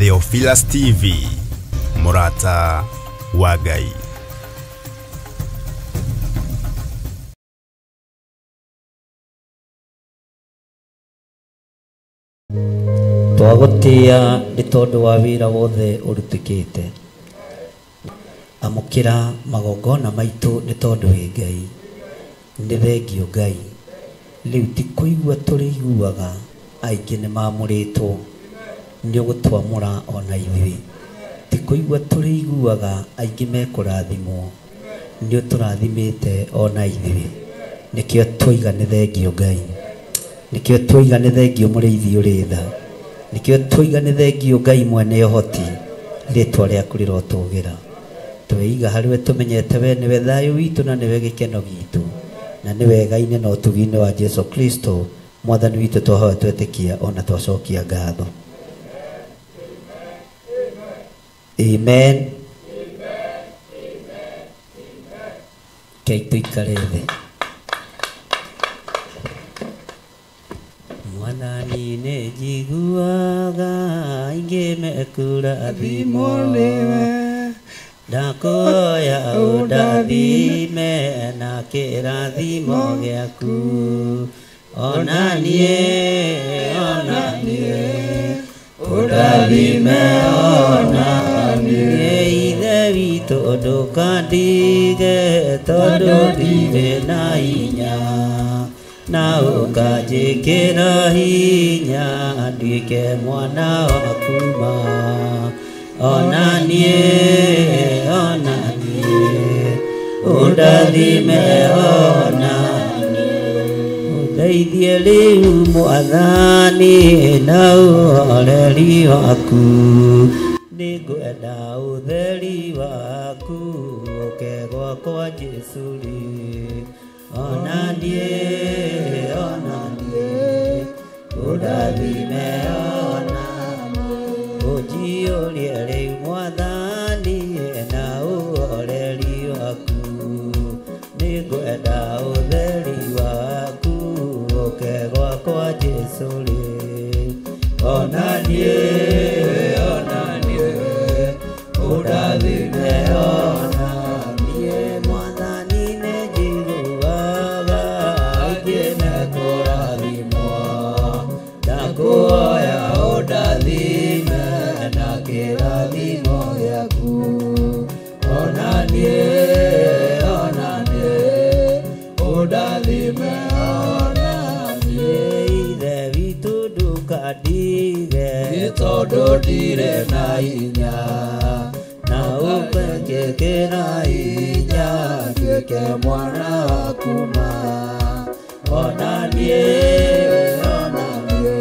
Theophilus TV, mũrata wa Ngai. Twagũtĩĩa nĩ tondũ wa wĩra wothe ũrutĩkĩte. Amũkĩra magongona maitũ nĩ tondũ wĩ Ngai. Nĩ thengio Ngai. Rĩu ti kũigua tũrĩiguaga aingĩ nĩ mamũrĩtwo, nĩ ũgũtwamũra ona ithuĩ. Ti kũigua tũrĩiguaga aingĩ mekũrathimwo, nĩ ũtũrathimĩte ona ithuĩ. Nĩkĩo twoiga nĩ thengio Ngai. Nĩkĩo twoiga nĩ thengio mũrĩithi ũrĩ tha. Nĩkĩo twoiga nĩ thengio Ngai mwene ũhoti, rĩtwa rĩaku rĩrotũgĩra. Tweiga harĩ we tũmenyete we nĩwe thayũ witũ na nĩwe gĩkeno gitũ, na nĩ wega-inĩ na ũtugi-inĩ wa Jesu Kristo mwathani witũ twahoya twetĩkia ona twacokia ngatho. Amen. Kei tũikare thĩ. Mwathani nĩ njiguaga aingĩ mekũrathimwo, ndakũhoya ũndathime na kĩrathimo gĩaku. Ona niĩ, ona niĩ, ũndathime ona niĩ. Ithe witũ ndũkandige tondũ ndirĩ na hinya, na ũkanjĩkĩra hinya nduĩke mwana waku ma. Ona niĩ, ona niĩ, ũndathime ona niĩ. Ũndeithie rĩu Mwathani na ũhoreri waku, nĩngwenda ũtheri waku ũke gwakwa Jesũ rĩ. Ona niĩ, ona niĩ, ũndathime ona niĩ. Ũnjiyũrie rĩu Mwathani na ũhoreri waku, nĩngwenda ũtheri waku ũke gwakwa Jesũ rĩ. Ona niĩ, ona niĩ, ũndathime ona niĩ. Mwathani nĩ njiguaga aingĩ mekũrathimwo, ndakũhoya ũndathime na kĩrathimo gĩaku. Ona niĩ, ona niĩ, ũndathime ona niĩ. Ithe witũ ndũkandige tondũ ndirĩ na hinya, na ũkanjĩkĩra hinya nduĩke mwana waku ma. Ona niĩ, ona niĩ,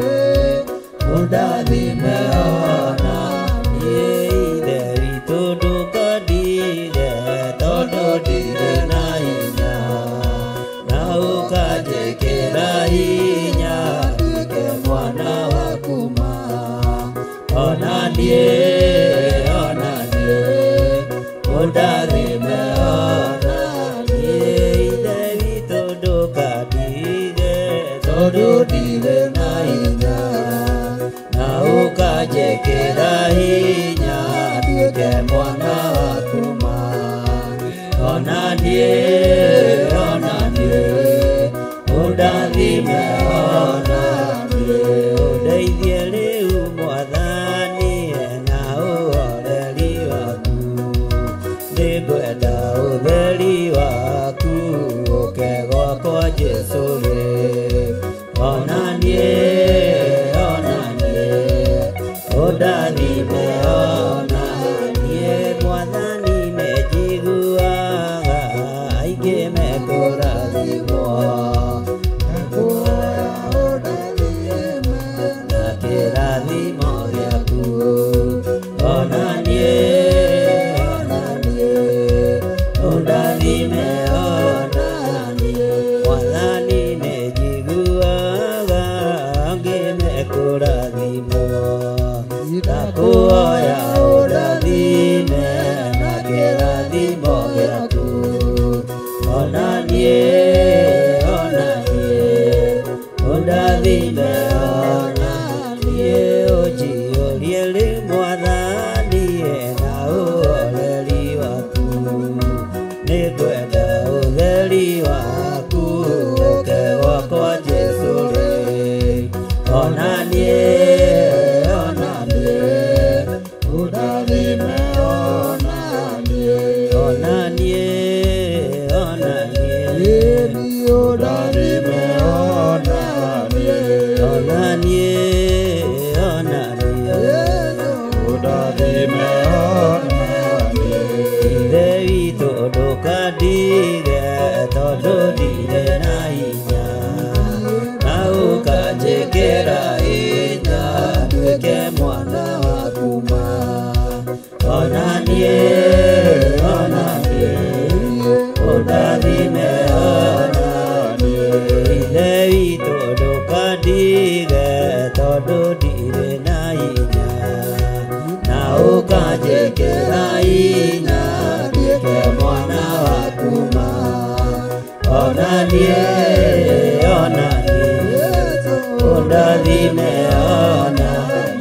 ũndathime ona niĩ. Ithe witũ ndũkandige tondũ ndirĩ na hinya, na ũkanjĩkĩra hinya nduĩke mwana waku ma. Ona niĩ, ona niĩ, ũndathime ona niĩ. Ithe witũ ndũkandige tondũ ndirĩ na hinya, na ũkanjĩkĩra hinya nduĩke mwana waku ma. Ona niĩ, ona niĩ, ũndathime ona niĩ. Ũndeithie rĩu Mwathani na ũhoreri waku, nĩngwenda ũtheri waku ũke gwakwa Jesũ rĩ. Ona niĩ, ona niĩ, ũndathime ona niĩ. Mwathani nĩ njiguaga aingĩ mekũrathimwo, na kĩrathimo gĩaku. Ona niĩ, ona niĩ, ũndathime ona niĩ. Mwathani nĩ njiguaga angĩ mekũrathimwo, ndakũhoya ũndathime na kĩrathimo gĩaku. Ona niĩ, ona niĩ, ũndathime ona niĩ. Ũnjiyũrie rĩu Mwathani. ũtheri waku ũke gwakwa Jesũ rĩ. Ona niĩ, ona niĩ, Ũndathime ona niĩ. Ona niĩ, ona niĩ, Ĩni ũndathime ona niĩ. Ona niĩ, ona niĩ, Jesũ ũndathime ona niĩ. Ithe witũ ndũkandige tondũ ndirĩ na hinya, na ũkanjĩkĩra hinya nduĩke mwana waku ma. Ona niĩ, ona niĩ, ũndathime ona niĩ. Ithe witũ ndũkandige tondũ ndirĩ na hinya, na ũkanjĩkĩra hinya nduĩke mwana waku ma. Ona niĩ, ona niĩ, ũndathime ona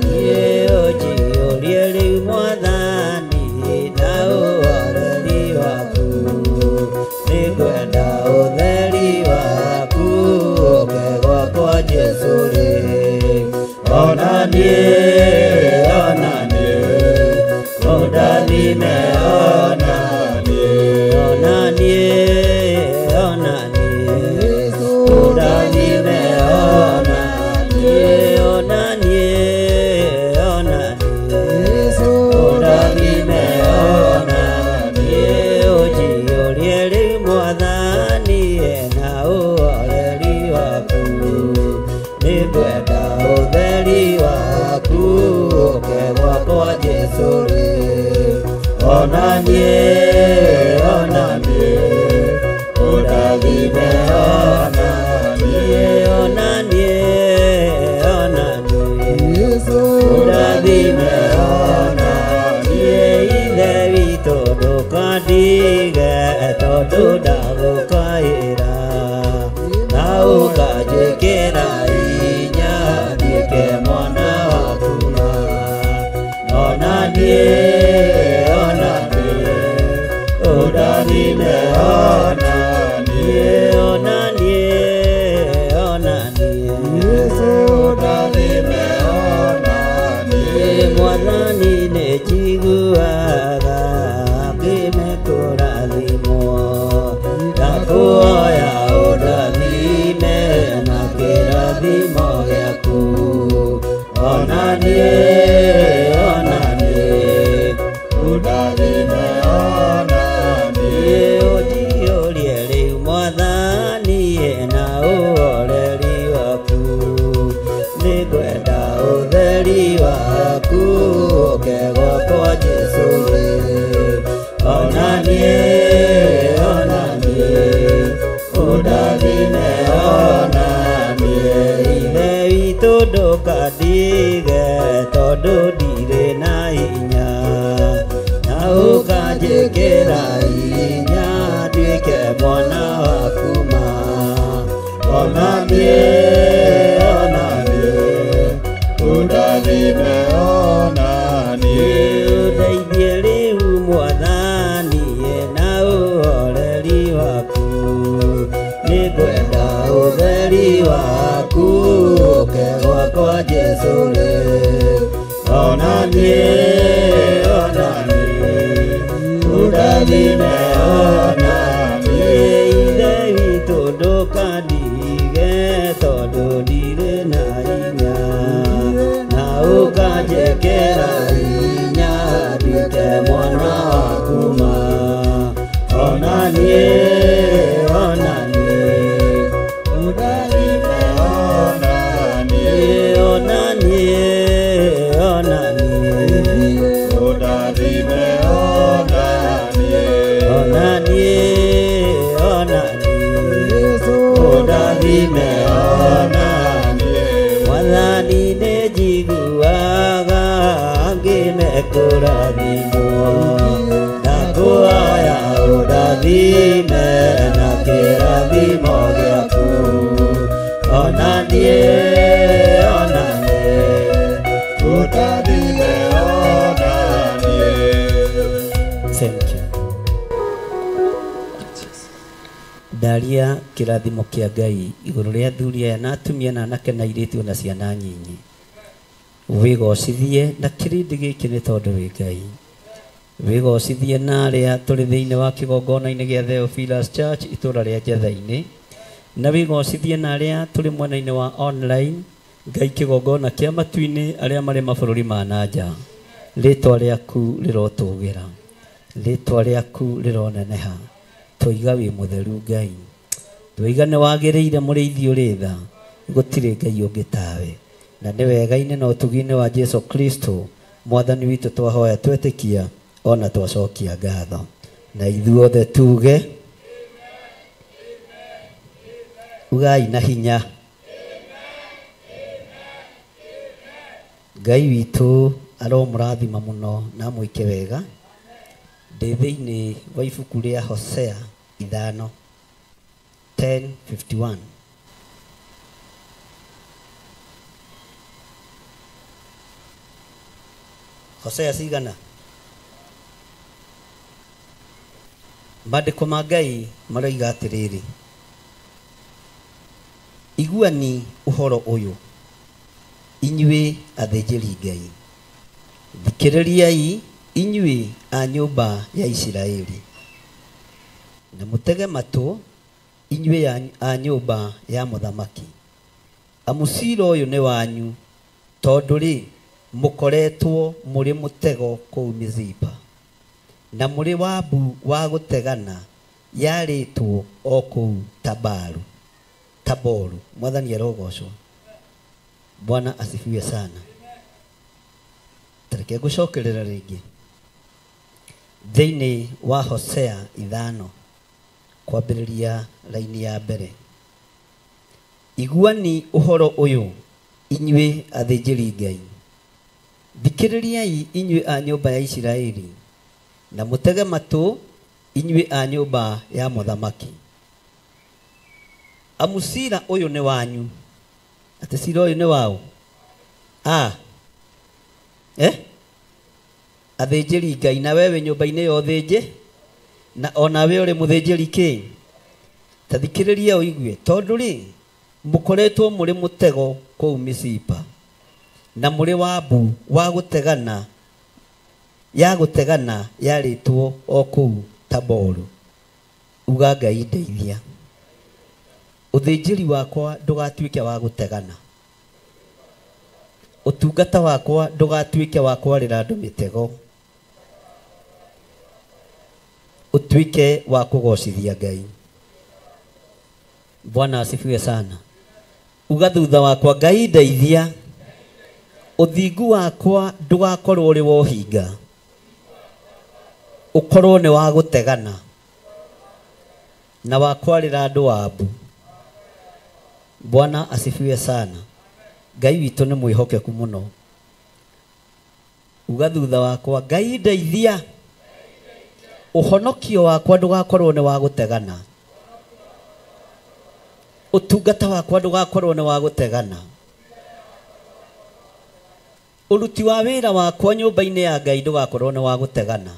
niĩ. Ũnjiyũrie rĩu Mwathani na ũhoreri waku, nĩngwenda ũtheri waku ũke gwakwa Jesũ rĩ. Ona niĩ, ona niĩ, ũndathime ona niĩ. Ona niĩ, ona niĩ, ũndathime ona niĩ. Ona niĩ, ona niĩ, ũndathime ona niĩ. Ũnjiyũrie rĩu Mwathani na ũhoreri waku, nĩngwenda ũtheri waku ũke gwakwa Jesũ rĩ. Ona niĩ, ona niĩ, ũndathime ona niĩ. Ona niĩ, ona niĩ, ũndathime ona niĩ. Ithe witũ ndũkandige tondũ ndagũkaĩra, na ũkanjĩkĩra hinya nduĩke mwana waku ma. Ona niĩ, ona niĩ, ũndathime ona niĩ. Ona niĩ, ona niĩ, Ũndathime ona niĩ. Mwathani nĩ njiguaga ngĩmekũrathimwo, ndakuoya ũndathime na kĩrathimo gĩaku. Ona niĩ, ona niĩ, Ũndathime ona niĩ. Ũnjiyũrie rĩu Mwathani na ũhoreri waku, nĩngwenda ũtheri waku ũke gwakwa Jesũ rĩ. Ona niĩ, ona niĩ, ũndathime ona niĩ. Ithe witũ ndũkandige tondũ ndirĩ na hinya, na ũkanjĩkĩra hinya nduĩke mwana waku ma. Ona niĩ, ona niĩ, Ũndathime ona niĩ. Ũndeithie rĩu Mwathani na ũhoreri waku, nĩngwenda ũtheri waku ũke gwakwa Jesũ rĩ. Ona niĩ, ona niĩ, ũndathime ona niĩ. Ithe witũ ndũkandige tondũ ndirĩ na hinya, na ũkanjĩkĩra hinya nduĩke mwana waku ma. Ona niĩ, ona niĩ, Ũndathime ona niĩ. Ona niĩ, ona niĩ, Ũndathime ona niĩ. Ona niĩ, ona niĩ, ũndathime ona niĩ. Mwathani nĩ njiguaga ngĩmekũrathimwo, ndakuoya ũndathime na kĩrathimo gĩaku. Ona niĩ, ona niĩ, Ũndathime ona niĩ. Thank you. Ndaria kĩrathimo kĩa Ngai igũrũ rĩa athuri aya na atumia na anake na airĩtu na ciana nyinyi. Wĩgocithie na kĩrĩndĩ gĩkĩ nĩ tondũ wĩ Ngai. Wĩgocithie na arĩa tũrĩ thĩinĩ wa kĩgongona-inĩ gĩa Theophilus Church itũũra rĩa Njetha-inĩ, na wĩgocithie na arĩa tũrĩ mwena-inĩ wa online Ngai kĩgongona kĩa matu-inĩ arĩa marĩ mabũrũri ma na nja. Rĩtwa rĩaku rĩrotũgĩra, rĩtwa rĩaku rĩroneneha. Tũiga wĩ mũtheru Ngai, tũiga nĩ wagĩrĩire mũrĩithi ũrĩ tha, gũtirĩ Ngai ũngĩ tawe. Na nĩ wega-inĩ na ũtugi-inĩ wa Jesu Kristo mwathani witũ twahoya twetĩkia ona twacokia ngatho. Na ithuothe tuge ugai na hinya. Ngai witũ aromũrathima mũno na amwĩke wega. Ndĩ thĩinĩ wa ibuku rĩa Hosea 5 10:51. Hosea cigana? Maandĩko ma Ngai maroiga atĩrĩrĩ, iguani ũhoro ũyũ inyuĩ athĩnjĩri Ngai, thikĩrĩriai inyuĩ a nyũmba ya Isiraeli, na mũtege matũ inyuĩ a nyũmba ya mũthamaki. Amu ciira ũyũ nĩ wanyu, tondũ rĩ mũkoretwo mũrĩ mũtego kũu Mizipa, na mũrĩ wabu wa gũtegana yarĩtwo o kũu Tabaru Taboru. Mwathani arogocwo. Bwana asifiwe sana. Tareke ngũcokerera rĩngĩ thĩinĩ wa Hosea 5 kwambĩrĩria raini ya mbere. Iguani ũhoro ũyũ inyuĩ athĩnjĩri Ngai, thikĩrĩriai inyuĩ a nyũmba ya Isiraeli, na mũtege matũ inyuĩ a nyũmba ya mũthamaki. Amu ciira ũyũ nĩ wanyu. Atĩ ciira ũyũ nĩ wao? Athĩnjĩri Ngai, na wewe nyũmba-inĩ ya ũthĩnjĩ, na ona we ũrĩ mũthĩnjĩri kĩ? Ta thikĩrĩria ũigue, tondũ rĩ mũkoretwo mũrĩ mũtego kũu Mizipa, na mũrĩ wabu wa gũtegana ya gũtegana yarĩtwo o kũu Taboru. Uga Ngai ndeithia, ũthĩnjĩri wakwa ndũgatuĩke wa gũtegana, ũtungata wakwa ndũgatuĩke wa kwarĩra andũ mĩtego, ũtuĩke wa kũgocithia Ngai. Bwana asifiwe sana. Uga thutha wakwa Ngai ndeithia, ũthingu wakwa ndũgakorwo ũrĩ wa ũhinga, ũkorwo nĩ wa gũtegana na wa kwarĩra andũ wabu. Bwana asifiwe sana. Ngai witũ nĩ mwĩhokeku mũno. Uga thutha wakwa Ngai ndeithia, ũhonokio wakwa ndũgakorwo nĩ wa gũtegana, ũtungata wakwa ndũgakorwo nĩ wa gũtegana, ũruti wa wĩra wakwa nyũmba-inĩ ya Ngai ndũgakorwo nĩ wa gũtegana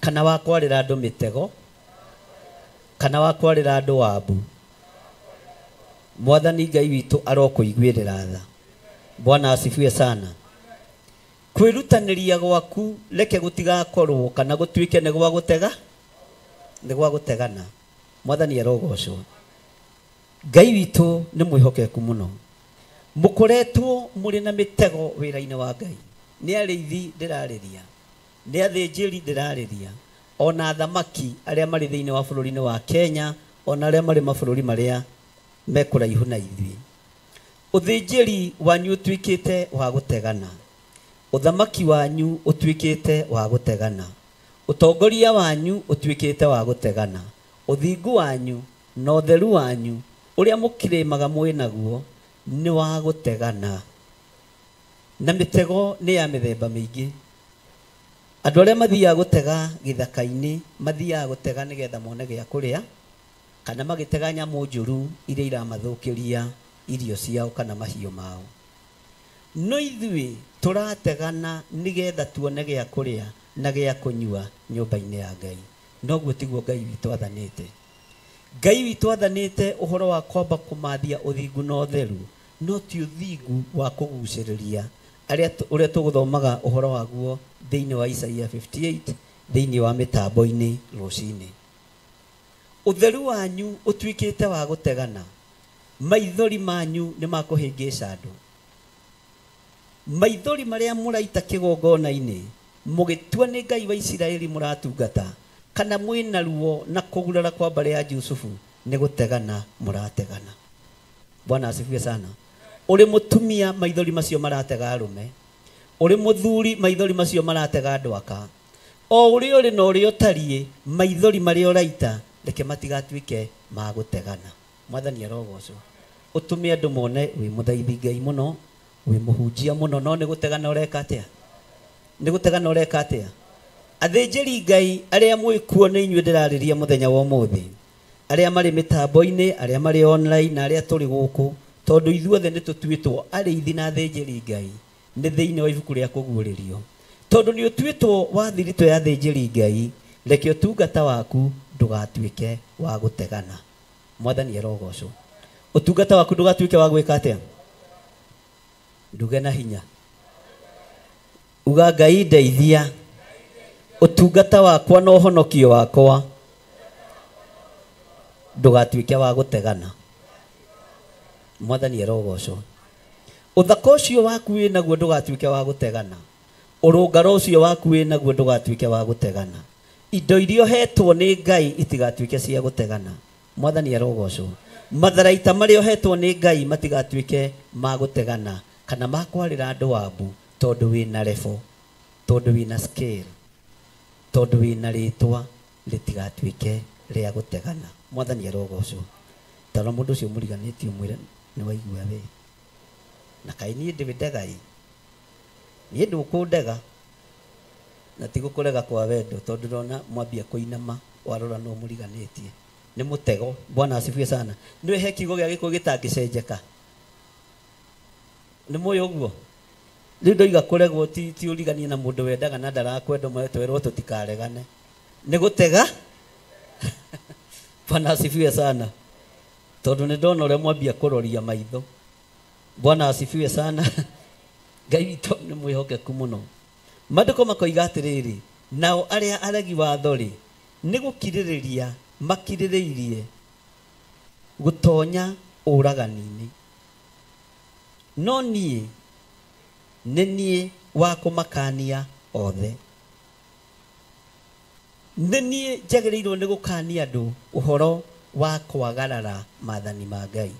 kana wa kwarĩra andũ mĩtego kana wa kwarĩra andũ wabu. Mwathani Ngai witũ arokũiguĩrĩra tha. Bwana asifiwe sana. Kwĩrutanĩria gwaku reke gũtigakorwo kana gũtuĩke nĩ gwa gũtega, nĩ gwa gũtegana. Mwathani arogocwo. Ngai witũ nĩ mwĩhokeku mũno. Mũkoretwo mũrĩ na mĩtego wĩra-inĩ wa Ngai. Nĩ arĩithi ndĩrarĩria, nĩ athĩnjĩri ndĩrarĩria, ona athamaki arĩa marĩ thĩinĩ wa bũrũri-inĩ wa Kenya, ona arĩa marĩ mabũrũri marĩa mekũraihu na ithuĩ. Ũthĩnjĩri wanyu ũtuĩkĩte wa gũtegana, ũthamaki wanyu ũtuĩkĩte wa gũtegana, ũtongoria wanyu ũtuĩkĩte wa gũtegana, ũthingu wanyu na ũtheru wanyu ũrĩa mũkĩrĩmaga mwĩ naguo nĩ wa gũtegana. Na mĩtego nĩ ya mĩthemba mĩingĩ. Andũ arĩa mathiaga gũtega gĩthaka-inĩ mathiaga gũtega nĩgetha mone gĩa kũrĩa, kana magĩtega nyamũ njũru iria iramathũkĩria irio ciao kana mahiũ mao. No ithuĩ tũrategana nĩgetha tuone gĩa kũrĩa na gĩa kũnyua nyũmba-inĩ ya Ngai. Noguo tiguo Ngai witũ athanĩte. Ngai witũ athanĩte ũhoro wa kwamba kũmathia ũthingu na ũtheru, no ti ũthingu wa kũgucĩrĩria arĩa ũrĩa tũgũthomaga ũhoro waguo thĩinĩ wa Isaia 58 thĩinĩ wa mĩtambo-inĩ rũcinĩ. Ũtheru wanyu ũtuĩkĩte wa gũtegana, maithori manyu nĩ makũhĩngĩca andũ. Maithori marĩa mũraita kĩgongona-inĩ mũgĩtua nĩ Ngai wa Isiraeli mũratungata, kana mwĩna ruo na kũgurara kwa mbarĩ ya Jusufu, nĩ gũtegana mũrategana. Bwana asifiwe sana. Ũrĩ mũtumia maithori macio maratega arũme, ũrĩ mũthuri maithori macio maratega andũ aka. O ũrĩa ũrĩ na ũrĩa ũtariĩ, maithori marĩa ũraita reke matigatuĩke ma gũtegana. Mwathani arogocwo. Ũtũme andũ mone wĩ mũthaithi Ngai mũno, wĩ mũhunjia mũno, no nĩ gũtegana ũreka atĩa? Nĩ gũtegana ũreka atĩa? Athĩnjĩri Ngai arĩa mwĩkuo nĩ inyuĩ ndĩrarĩria mũthenya wa ũmũthĩ, arĩa marĩ mĩtambo-inĩ, arĩa marĩ online na arĩa tũrĩ gũkũ, tondũ ithuothe nĩ tũtuĩtwo arĩithi na athĩnjĩri Ngai nĩ thĩinĩ wa ibuku rĩa kũguũrĩrio. Tondũ nĩ ũtuĩtwo wa thiritũ ya athĩnjĩri Ngai, reke ũtungata waku ndũgatuĩke wa gũtegana. Mwathani arogocwo. Ũtungata waku ndũgatuĩke wa gwĩka atĩa? Nduge na hinya. Uga Ngai ndeithia, ũtungata wakwa na ũhonokio wakwa ndũgatuĩke wa gũtegana. Mwathani arogocwo. Ũthaka ũcio waku wĩ naguo ndũgatuĩke wa gũtegana. Ũrũngaro ũcio waku wĩ naguo ndũgatuĩke wa gũtegana. Indo iria ũhetwo nĩ Ngai itigatuĩke cia gũtegana. Mwathani arogocwo. Matharaita marĩa ũhetwo nĩ Ngai matigatuĩke ma gũtegana kana ma kwarĩra andũ wabu, tondũ wĩna level, tondũ wĩna scale, tondũ wĩna rĩtwa, rĩtigatuĩke rĩa gũtegana. Mwathani arogocwo. Tara mũndũ ũcio mũriganĩtie ũmwĩre nĩ waigua we. Na kaĩ niĩ ndĩ ndega ĩ, niĩ ndũkũndega, na ti gũkũrega kwa wendo, tondũ ndona mwambia kũinama warora no mũriganĩtie. Nĩ mũtego. Bwana asifiwe sana. Nĩ he kiugo gĩa Gĩkũyũ gĩtangĩcenjeka. Nĩ mũĩ ũguo? Rĩu ndoiga kũregwo ti ũriganie na mũndũ wendaga na ndarakwenda ũmwe twerwo tũtikaregane. Nĩ gũtega. Bwana asifiwe sana. Tondũ nĩ ndona ũrĩa mwambia kũroria maitho. Bwana asifiwe sana. Ngai witũ nĩ mwĩhokeku mũno. Maandĩko makoiga atĩrĩrĩ, nao arĩa aregi watho rĩ, nĩ gũkirĩrĩria makirĩrĩirie gũtonya ũragani-inĩ. No niĩ nĩ niĩ wa kũmakania othe. Nĩ niĩ njagĩrĩirwo nĩ gũkania andũ ũhoro wa kwagarara maathani ma Ngai.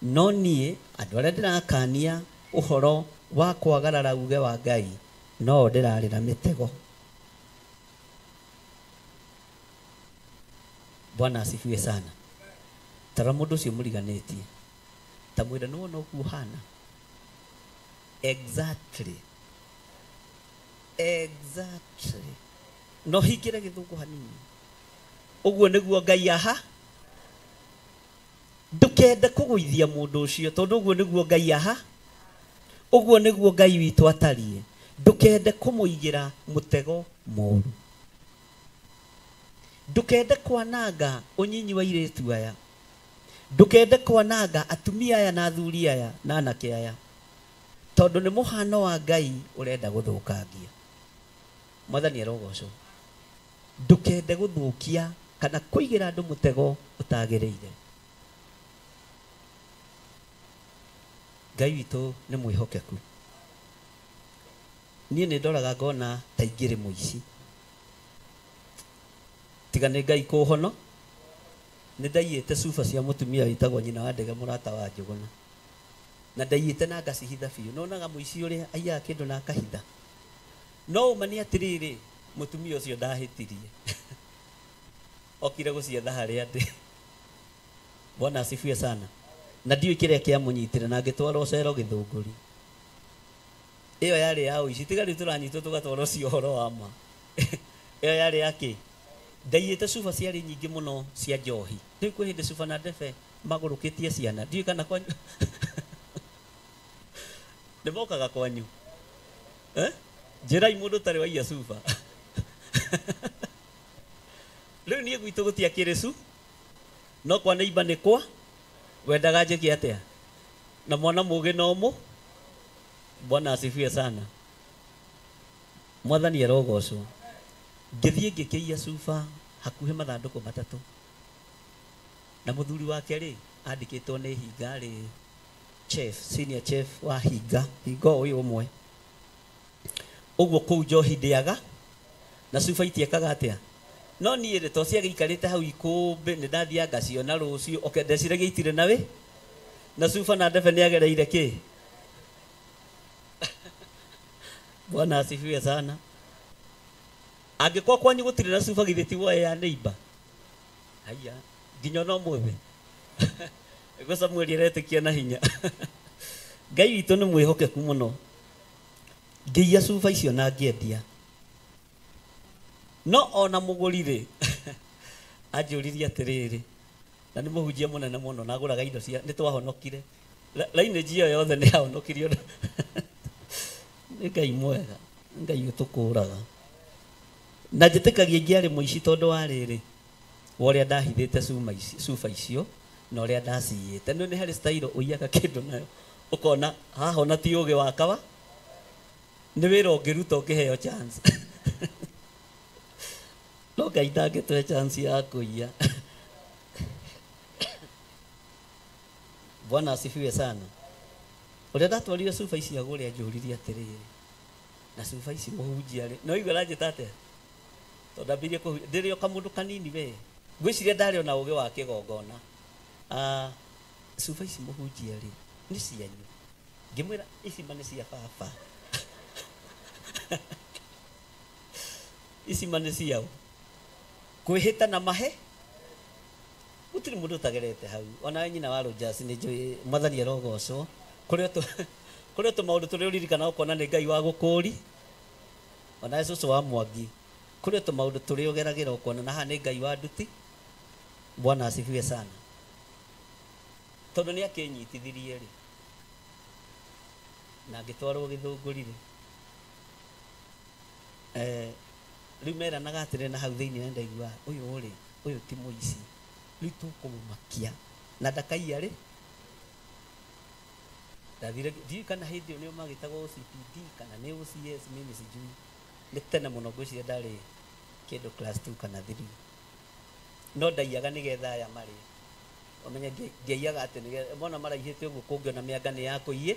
No niĩ andũ arĩa ndĩrakania ũhoro wa kwagarara uge wa Ngai, no ndĩrarĩra mĩtego. Bwana asifiwe sana. Tara mũndũ ũcio mũriganĩtie, ta mwĩre nĩ wona ũguo ũhana. Exactly. Exactly. No hingĩre gĩthũngũ hanini. Ũguo nĩguo Ngai aha. Ndũkende kũgũithia mũndũ ũcio, tondũ ũguo nĩguo Ngai aha. Ũguo nĩguo Ngai witũ atariĩ. Ndũkende kũmũigĩra mũtego mũũru. Ndũkende kwananga ũnyinyi wa airĩtu aya. Ndũkende kwananga atumia aya na athuri aya na anake aya, tondũ nĩ mũhano wa Ngai ũrenda gũthũkangia. Mwathani arogocwo. Ndũkende gũthũkia kana kũigĩra andũ mũtego ũtagĩrĩire. Ngai witũ nĩ mwĩhokeku. Niĩ nĩ ndoraga ngona ta ingĩrĩ mũici, tiga nĩ Ngai kũhono. Nĩ ndaiyĩte cuba cia mũtumia wĩtagwo nyina wa ndege mũrata wa Njũgũna, na ndaiyĩte na ngacihitha biũ. Nonaga mũici ũrĩa aiyaga kĩndũ na akahitha. No ũma nĩ atĩrĩrĩ, mũtumia ũcio ndahĩtirie. Okire gũcietha harĩa ndĩ. Bwana asifiwe sana. Na ndiũĩ kĩrĩa kĩamũnyitire na ngĩtwarwo cero Gĩthũngũri. Ĩyo yarĩ ya ũici, tiga rĩu tũranyitwo tũgatwarwo cio ũhoro wa ma. Ĩyo yarĩ ya kĩ? Ndaiyĩte cuba ciarĩ nyingĩ mũno cia njohi. Rĩu kwĩ hĩndĩ cuba na ndebe magũrũkĩtie ciana. Ndiũĩ kana kwanyu. Nĩ mokaga kwanyu. Njĩrai mũndũ ũtarĩ waiya cuba. Rĩu niĩ gwitũ gũtiakĩrĩ cu no kwa neighbor nĩ kwa wendaga njĩke atĩa na mwana mũgĩ no mũ. Bwana asifiwe sana. Mwathani arogocwo. Ngĩthiĩ ngĩkĩiya cuba hakuhĩ mathandũkũ matatũ na mũthuri wake rĩ andĩkĩtwo nĩ hinga rĩ chef, senior chef wa hinga hinga ũyũ ũmwe ũguo kũu njohi ndĩaga na cuba itiekaga atĩa no niĩ rĩ to ciagĩikarĩte hau ikũmbĩ nĩ ndathiaga ngaciona rũciũ oke ndeciragia itirĩ na wĩ na cuba na ndebe nĩ agereire kĩ. Bwana asifiwe sana. Angĩkorwo kwanyu gũtirĩ na cuba githĩ ti woe ya neighbor haiya nginya no mwĩwe nĩguo Samueli aretĩkia na hinya. Ngai witũ nĩ mwĩhokeku mũno. Ngĩiya cuba icio na ngĩendia no ona mũgũri rĩ anjũririe atĩrĩrĩ na nĩ mũhunjia mũnene mũno na agũraga indo cia nĩ twahonokire lineage ĩyo yothe nĩ yahonokirio. Nĩ Ngai mwega, Ngai ũtũkũraga na njĩtĩkagia ingĩarĩ mũici tondũ wa rĩrĩ wa ũrĩa ndahithĩte cuba icio na ũrĩa ndaciyĩte. Nĩ harĩ style ũiyaga kĩndũ nayo ũkona haha ona ti ũgĩ wa kawa nĩ wĩra ũngĩruta ũngĩheo chance. No Ngai ndangĩtũhe chance ya kũiya. Bwana asifiwe sana. Ũrĩa ndatwarire cuba ici agũre anjũririe atĩrĩrĩ na cuba ici mũhunjia rĩ no igua aranjĩta atĩa tondũ ndambirie kũhunjia ndĩrĩ o kamũndũ kanini we ngwĩciria ndarĩ ona ũgĩ wa kĩgongona. Cuba ici mũhunjia rĩ nĩ cianyu ngĩmwĩra ici ma nĩ cia baba. Ici ma nĩ ciao kwĩhĩta na mahe gũtirĩ mũndũ ũtagerete hau ona nyina wa Rogers nĩ njũĩ Mwathani arogocwo kũrĩ tũmaũndũ tũrĩa ũririkanaga ũkona nĩ Ngai wa gũkũũri ona cũcũ wa Mwangi kũrĩ tũmaũndũ tũrĩa ũgeragĩra ũkona na haha nĩ Ngai wa nduti. Bwana asifiwe sana. Tondũ nĩ akĩnyitithirie rĩ na ngĩtwarwo Gĩthũngũri rĩ rĩu meranaga atĩrĩ na hau thĩinĩ na ndaigua ũyũ rĩ ũyũ ti mũici rĩu tũkũmũmakia na ndakaiya rĩ ndathire ndiũĩ kana hĩndĩ ĩyo nĩo magĩtagwo OCPD kana nĩ OCS mimi sijui nĩ tene mũno ngwĩciria ndarĩ kĩndũ class 2 kana 3 no ndaiyaga nĩgetha aya marĩe ũmenye ndiaiyaga atĩ nĩgetha mona maraihĩte ũguo kũngĩona mĩanga nĩ ya kũiyĩ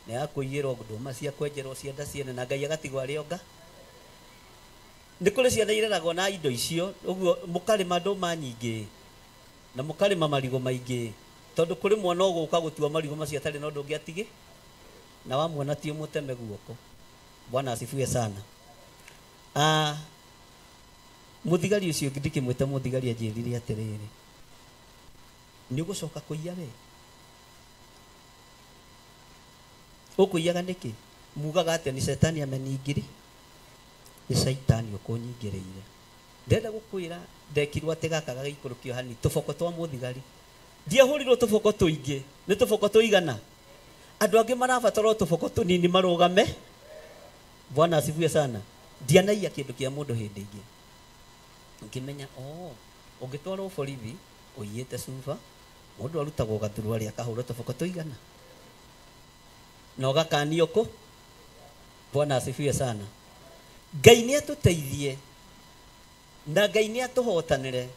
nĩ ya kũiyĩrwo ndũma cia kwenjerwo cienda ciene na Ngai agatigwo arĩ onga. Nĩ kũrĩ ciana ireragwo na indo icio ũguo mũkarĩma ndũma nyingĩ na mũkarĩma marigũ maingĩ tondũ kũrĩ mwana ũgũka gũtua marigũ macio atarĩ na ũndũ ũngĩ atige na wamuona ti ũmũteme guoko. Bwana asifiwe sana. Mũthigari ũcio ndikĩmwĩta mũthigari anjĩrire atĩrĩrĩ nĩ ũgũcoka kũiya we ũkũiyaga nĩkĩ mugaga atĩa ni cetani ameningiri nĩ caitani ũkũnyingĩrĩire ndenda gũkwĩra ndekirwo atĩ gaka gagĩikũrũkio hani tũboko twa mũthigari ndiahũrirwo tũboko tũingĩ nĩ tũboko tũigana andũ angĩ marabatara tũboko tũnini marũgame. Bwana asifiwe sana. Ndianaiya kĩndũ kĩa mũndũ hĩndĩ ĩngĩ ngĩmenya ũngĩtwarwo borithi ũiyĩte cuba mũndũ arutagwo gathurwa rĩa akahũrwo tũboko tũigana na ũgakanio kũ. Bwana asifiwe sana. Ngai nĩ atũteithie na Ngai nĩ atũhotanĩre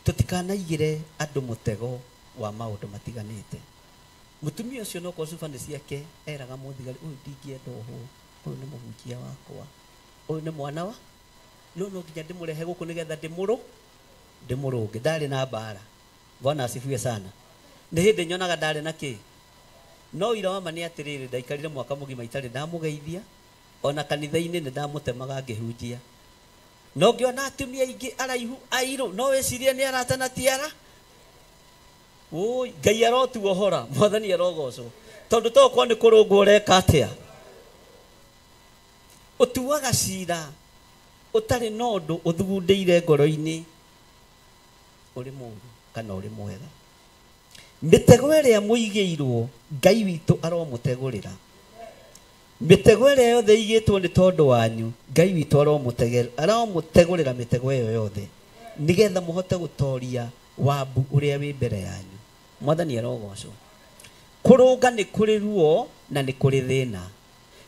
tũtikanaigĩre andũ mũtego wa maũndũ matiganĩte. Mũtumia ũcio no korwo cuba nĩ ciake eraga mũthigari ũyũ ndingĩenda ũhũ ũyũ nĩ mũhunjia wakwa ũyũ nĩ mwana wa no no nginya ndĩmũrehe gũkũ nĩgetha ndĩmũrũnge ndarĩ na mbara. Bwana asifiwe sana. Nĩ hĩndĩ nyonaga ndarĩ na kĩ no ira wa ma nĩ atĩrĩrĩ ndaikarire mwaka mũgima itarĩ ndamũgeithia ona kanitha-inĩ nĩ ndamũtemaga ngĩhunjia no ngĩona atumia aingĩ araihu airũ no wĩcirie nĩ arata na ti ara. Oi Ngai arotuohora Mwathani arogocwo tondũ tokorwo nĩ kũrũngwo ũreka atĩa ũtuaga cira ũtarĩ na ũndũ ũthugundĩire ngoro-inĩ ũrĩ mũũru kana ũrĩ mwega. Mĩtego ĩrĩa mũigĩirwo Ngai witũ aromũtegũrĩra mĩtego ĩrĩa yothe ĩigĩtwo nĩ tondũ wanyu Ngai witũ aromũtegũrĩra mĩtego ĩyo yothe. Nĩgetha mũhote gũtoria wabu ũrĩa wĩ mbere yanyu. Mwathani arogocwo. Kũrũnga nĩ kũrĩ ruo na nĩ kũrĩ thĩna.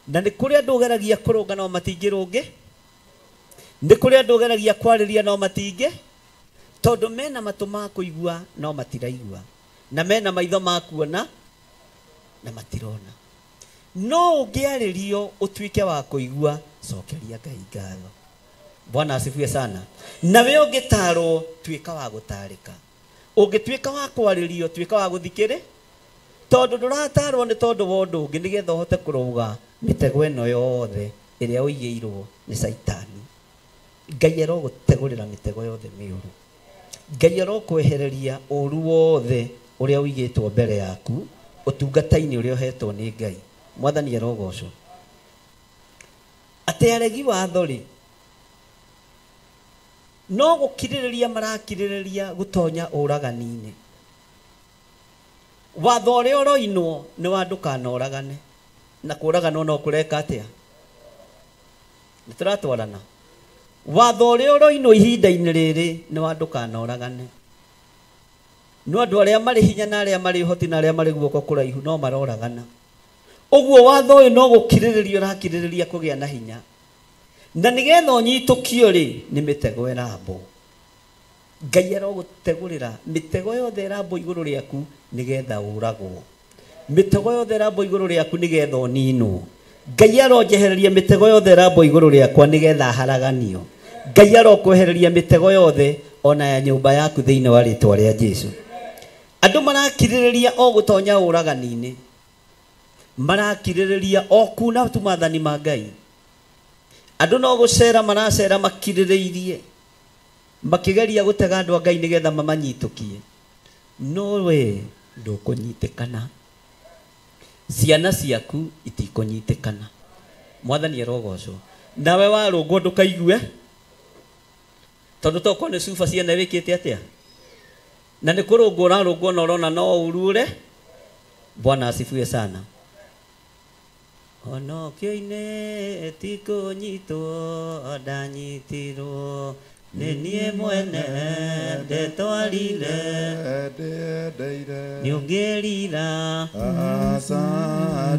Na nĩ kũrĩ andũ ũgeragia kũrũnga no matingĩrũnge. Nĩ kũrĩ andũ ũgeragia kwarĩria no matingĩ. Tondũ mena matũ ma kũigua no matiraigua. Na mena maitho ma kuona na matirona. No ũngĩarĩrio ũtuĩke wa kũigua, cokeria Ngai ngatho. Bwana asifiwe sana. Na we ũngĩtarwo tuĩka wa gũtarĩka. Ũngĩtuĩka wa kwarĩrio tuĩka wa gũthikĩrĩ. Tondũ ndũratarwo nĩ tondũ wa ũndũ ũngĩ nĩgetha ũhote kũrũga mĩtego ĩno yothe ĩrĩa ũigĩirwo nĩ Caitani. Ngai arogũtegũrĩra mĩtego yothe mĩũru. Ngai arokwehereria ũru wothe ũrĩa ũigĩtwo mbere yaku ũtungata-inĩ ũrĩa ũhetwo nĩ Ngai. Mwathani arogocwo. Atĩ aregi watho rĩ, no gũkirĩrĩria marakirĩrĩria gũtonya ũragani-inĩ. Watho ũrĩa ũroinwo nĩ wa ndũkanoragane. Na kũraganwo no kũreka atĩa? Nĩ tũratwarana. Watho ũrĩa ũroinwo ihinda-inĩ rĩrĩ nĩ wa ndũkanoragane. No andũ arĩa marĩ hinya na arĩa marĩ ũhoti na arĩa marĩ guoko kũraihu no maroragana. Ũguo watho ũyũ no gũkirĩrĩria ũrakirĩrĩria kũgĩa na hinya. Na nĩgetha ũnyitũkio rĩ, nĩ mĩtego ĩrambwo. Ngai arogũtegũrĩra mĩtego yothe ĩrambwo igũrũ rĩaku nĩgetha ũragwo. Mĩtego yothe ĩrambwo igũrũ rĩaku nĩgetha ũninwo. Ngai aronjehereria mĩtego yothe ĩrambwo igũrũ rĩakwa nĩgetha haraganio. Ngai arokwehereria mĩtego yothe ona ya nyũmba yaku thĩinĩ wa rĩtwa rĩa Jesu. Andũ marakirĩrĩria o gũtonya ũragani-inĩ. Marakirĩrĩria o kuna tu maathani ma Ngai. Andũ no gũcera maracera makirĩrĩirie. Makĩgeria gũtega andũ a Ngai nĩgetha mamanyitũkie. No we ndũkũnyitĩkana. Ciana ciaku itikũnyitĩkana. Mwathani arogocwo. Nawe warũngwo ndũkaigue. Tondũ tokorwo nĩ cuba ciene wĩkĩte atĩa? Na nĩ kũrũngwo ũrarũngwo na ũrona no ũrure. Bwana asifiwe sana. Honokio-inĩ ti kũnyitwo ndanyitirwo. Nĩ niĩ mwene ndetwarire. Nĩ ũngĩrira. Aca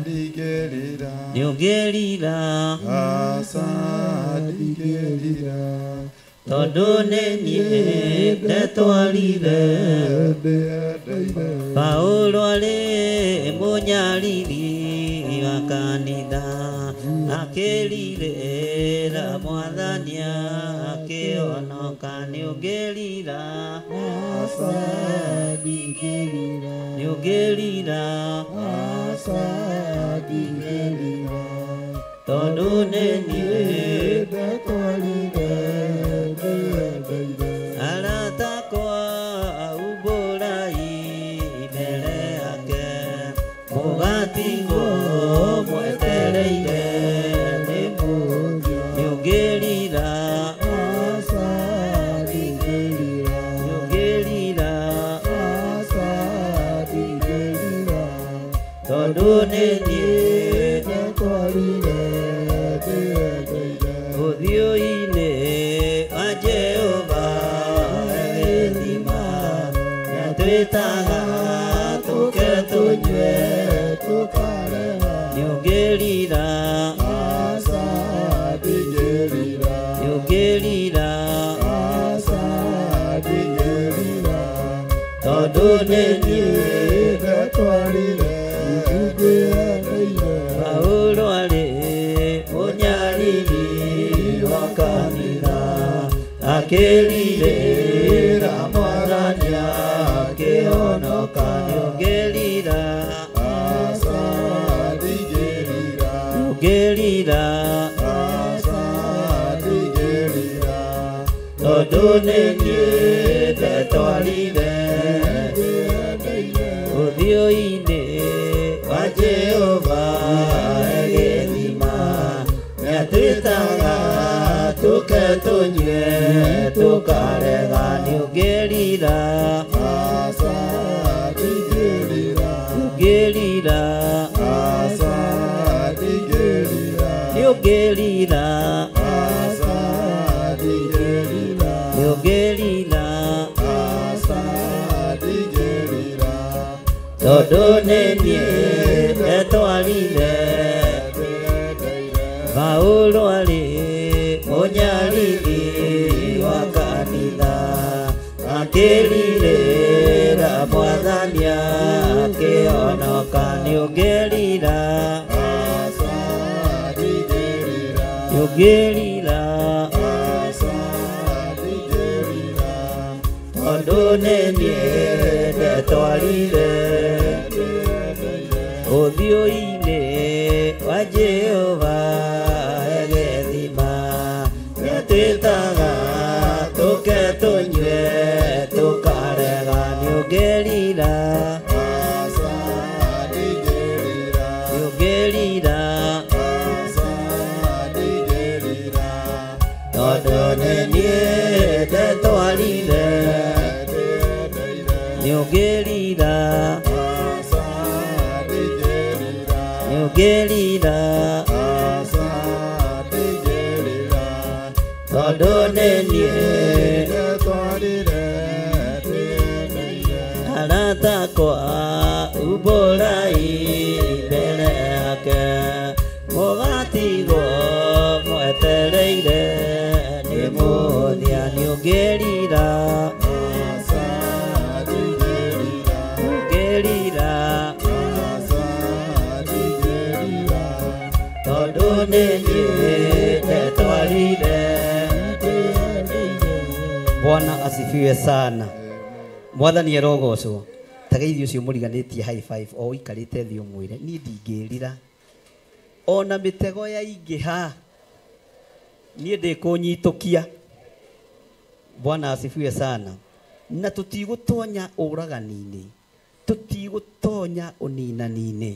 ndingĩrira. Nĩ ũngĩrira. Aca ndingĩrira. Tondũ nĩ niĩ ndetwarire. Paulo arĩ mũnyariri wa kanitha akĩrirĩra Mwathani akĩhonoka. Nĩ ũngĩrira. Aca ndingĩrira. Nĩ ũngĩrira. Aca ndingĩrira. Tondũ nĩ niĩ ndetwarire. Arata akwa umbũrai mbere yake mũgatigwo mwetereire. Nĩ ũngĩrira. Aca ndingĩrira. Nĩ ũngĩrira. Aca ndingĩrira. Tondũ nĩ niĩ ndetwarire ndĩendeire. Ũthiũ-inĩ wa Jehova gĩthima nĩatwĩtaga tũke tũnyue tũkarega. Nĩ ũngĩrira. Aca ndingĩrira. Nĩ ũngĩrira. Aca ndingĩrira. Tondũ nĩ niĩ ndetwarire ndĩendeire. Paulo arĩ mũnyariri wa kanitha akĩrirĩra Mwathani akĩhonoka. Nĩ ũngĩrira. Aca ndingĩrira. Nĩ ũngĩrira. Aca ndingĩrira. Tondũ nĩ niĩ ndetwarire ndĩendeire. Ũthiũ-inĩ wa Jehova gĩthima nĩatwĩtaga tũke tũnyue tũkarega. Nĩ ũngĩrira. Aca ndingĩrira. Nĩ ũngĩrira. Aca ndingĩrira. Nĩ ũngĩrira. Aca ndingĩrira. Nĩ ũngĩrira. Tondũ nĩ niĩ ndetwarire. Paulo arĩ mũnyariri wa kanitha, akĩrirĩra Mwathani akĩhonoka. Nĩũngĩrira, nĩũngĩrira, tondũ nĩ niĩ ndetwarire. Ũthiũ-inĩ wa Jehova gĩthima, nĩatwĩtaga tũke tũnyue tũkarega. Nĩũngĩrira, nĩũngĩrira, tondũ nĩ niĩ ndetwarire. Nĩũngĩrira, nĩũngĩrira, tondũ nĩ niĩ arata akwa umbũrai mbere yake, mũgatigwo mwetereire nĩ mũthia. Nĩũngĩrira, nĩũngĩrira, tondũ nĩ niĩ ndetwarire. Bwana asifiwe sana. Mwathani arogocwo. Tageithio ũcio mũriganĩtie high five o ũikarĩte thĩ ũmwĩre niĩ ndingĩrira ona mĩtego yaingĩha niĩ ndĩkũnyitũkia. Bwana asifiwe sana. Na tũtigũtonya ũragani-inĩ, tũtigũtonya ũninani-inĩ,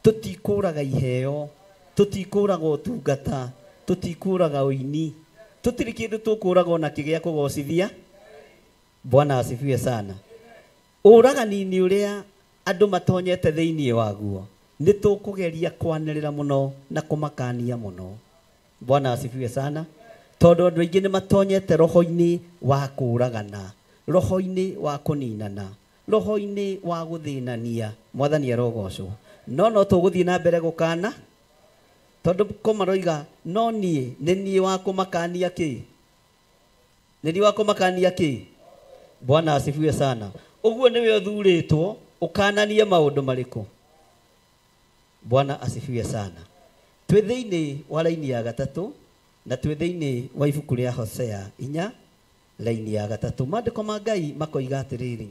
tũtikũraga iheo, tũtikũraga ũtungata, tũtikũraga ũini, tũtirĩ kĩndũ tũkũraga ona kĩgĩa kũgocithia. Bwana asifiwe sana. Ũragani-inĩ ũrĩa andũ matonyete thĩinĩ waguo nĩ tũkũgeria kwanĩrĩra mũno na kũmakania mũno. Bwana asifiwe sana. Tondũ andũ aingĩ nĩ matonyete roho-inĩ wa kũragana, roho-inĩ wa kũninana, roho-inĩ wa gũthĩnania. Mwathani arogocwo. No no tũgũthiĩ na mbere gũkana, tondũ kũmaroiga no niĩ nĩ niĩ wa kũmakania kĩ, nĩ niĩ wa kũmakania kĩ. Bwana asifiwe sana. Ũguo nĩwe ũthurĩtwo ũkananie maũndũ marĩkũ. Bwana asifiwe sana. Twĩ thĩinĩ wa raini ya gatatũ na twĩ thĩinĩ wa ibuku rĩa Hosea 4 raini ya gatatũ. Maandĩko ma Ngai makoiga atĩrĩrĩ,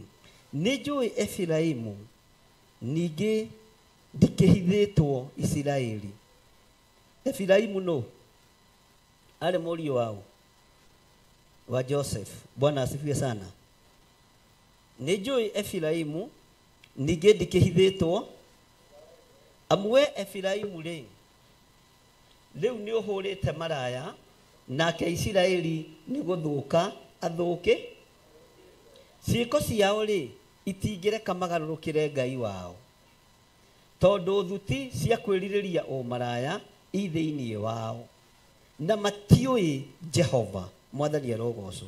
nĩ njũĩ Efiraimu, ningĩ ndikĩhithĩtwo Isiraeli. Efiraimu nũ? Arĩ mũriũ wao wa Joseph. Bwana asifiwe sana. Nĩ njũĩ Efiraimu, ningĩ ndikĩhithĩtwo. Amu we Efiraimu rĩ, rĩu nĩ ũhũrĩte maraya, nake Isiraeli nĩ gũthũka athũke. Ciĩko ciao rĩ, itingĩreka magarũrũkĩre Ngai wao, tondũ thuti cia kwĩrirĩria ũmaraya i thĩinĩ wao, na matiũĩ Jehova. Mwathani arogocwo.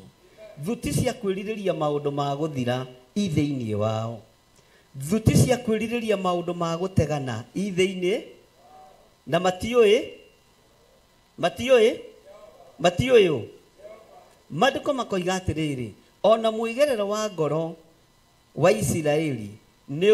Thuti cia kwĩrirĩria maũndũ ma gũthira i thĩinĩ wao, thuti cia kwĩrirĩria maũndũ ma gũtegana i thĩinĩ, na matiũĩ, matiũĩ, matiũĩ ũ. Maandĩko makoiga atĩrĩrĩ, ona mwĩgerero wa ngoro wa Isiraeli nĩ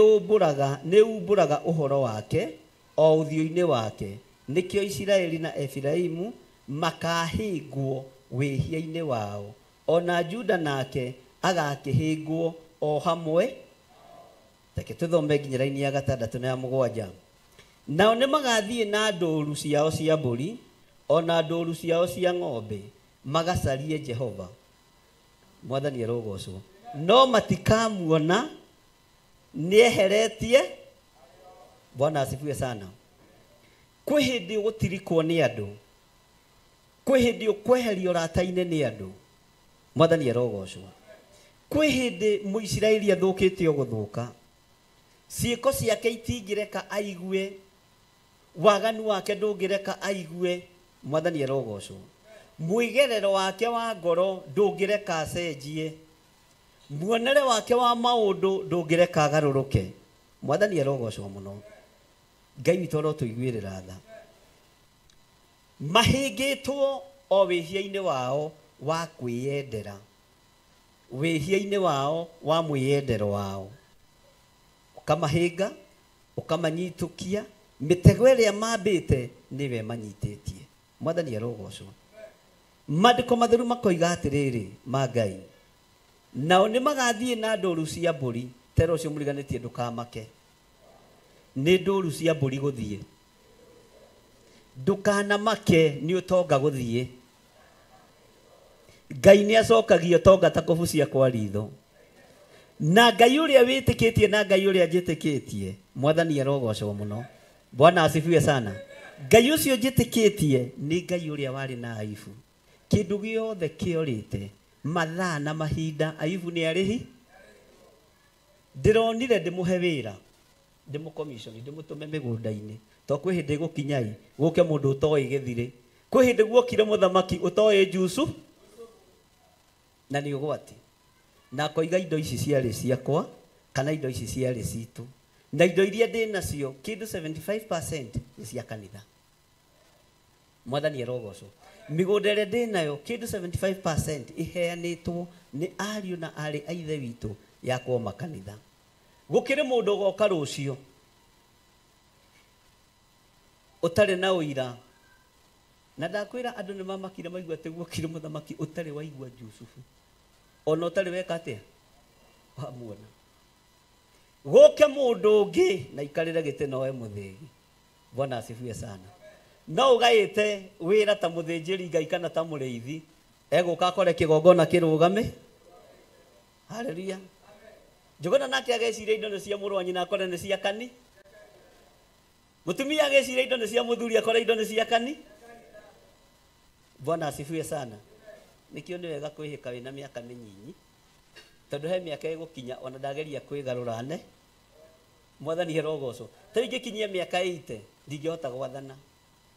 umbũraga ũhoro wake o ũthiũ-inĩ wake. Nĩkĩo Isiraeli na Efiraimu makahĩngwo wĩhia-inĩ wao, ona Juda nake agakĩhĩngwo o hamwe. Reke tũthome nginya raini ya 6 na ya 7. Nao nĩ magathiĩ na ndũru ciao cia mbũri ona ndũru ciao cia ng'ombe magacarie Jehova. Mwathani arogocwo. No matikamuona, nĩeheretie. Bwana asifiwe sana. Kwĩ hĩndĩ ũgũtirikwo nĩ andũ, kwĩ hĩndĩ ũkweherio ũrata-inĩ nĩ andũ. Mwathani arogocwo. Kwĩ hĩndĩ Mũisiraeli athũkĩte o gũthũka, ciĩko ciake itingĩreka aigue, waganu wake ndũngĩreka aigue. Mwathani arogocwo. Mwĩgerero wake wa ngoro ndũngĩreka acenjie, muonere wake wa maũndũ ndũngĩreka agarũrũke. Mwathani arogocwo muno. Ngai witũ arotũiguĩrĩra tha. Mahĩngĩtwo o wĩhia-inĩ wao wa kwĩyendera, wĩhia-inĩ wao wa mwĩyendero wao, ũkamahĩnga ũkamanyitũkia mĩtego ĩrĩa mambĩte nĩwe manyitĩtie. Mwathani arogocwo. Maandĩko matheru makoiga atĩrĩrĩ ma Ngai, nao nĩ magathiĩ na ndũru cia mbũri. Tera ũcio mũriganĩtie ndũkamake, nĩ ndũru cia mbũri gũthiĩ. Ndũkanamake nĩ ũtonga gũthiĩ. Ngai nĩ acokagia ũtonga ta kũbucia kwa ritho. Na Ngai ũrĩa wĩtĩkĩtie na Ngai ũrĩa njĩtĩkĩtie, Mwathani arogocwo mũno. Bwana asifiwe sana. Ngai ũcio njĩtĩkĩtie nĩ Ngai ũrĩa warĩ na Ayubu. Kĩndũ gĩothe kĩorĩte mathaa na mahinda, Ayubu nĩ arĩhi. Ndĩronire ndĩmũhe wĩra, ndĩmũcommission, ndĩmũtũme mĩgũnda-inĩ, to kwĩ hĩndĩ gũkinyai gũke mũndũ ũtoĩ gĩthirĩ, kwĩ hĩndĩ guokire mũthamaki ũtoĩ Jusu, na nĩ ũgwati, na akoiga indo ici ciarĩ ciakwa kana indo ici ciarĩ citũ, na indo iria ndĩ nacio kĩndũ 75% nĩ cia kanitha. Mwathani arogocwo. Mĩgũnda ĩrĩa ndĩ nayo kĩndũ 75% ĩheanĩtwo nĩ ariũ na aarĩ a ithe witũ yakwo makanitha. Gũkĩrĩ mũndũ ũgoka rũciũ ũtarĩ na ũira, na ndakwĩra andũ nĩ mamakire maigua atĩ guokire mũthamaki ũtarĩ waigua Jusufu, ona ũtarĩ weka atĩa wamuona. Gũke mũndũ ũngĩ na ikarĩre gĩtĩ noe mũthĩgi. Bwana asifiwe sana. No ũgaĩte wĩra ta mũthĩnjĩri Ngai kana ta mũrĩithi, egũka akore kĩgongona kĩrũgame. Haleluya. Njuguna nake ageciria indo nĩ cia mũrũ wa nyina akore nĩ cia kani. Mũtumia ageciria indo nĩ cia mũthuri akore indo nĩ cia kani. Bwana asifiwe sana. Nĩkĩo nĩ wega kwĩhĩka wĩna mĩaka mĩnyinyi, tondũ he mĩaka ĩgũkinya ona ndageria kwĩgarũra ne. Mwathani arogocwo. Ta ingĩkinyia mĩaka 80 ndingĩhota gwathana,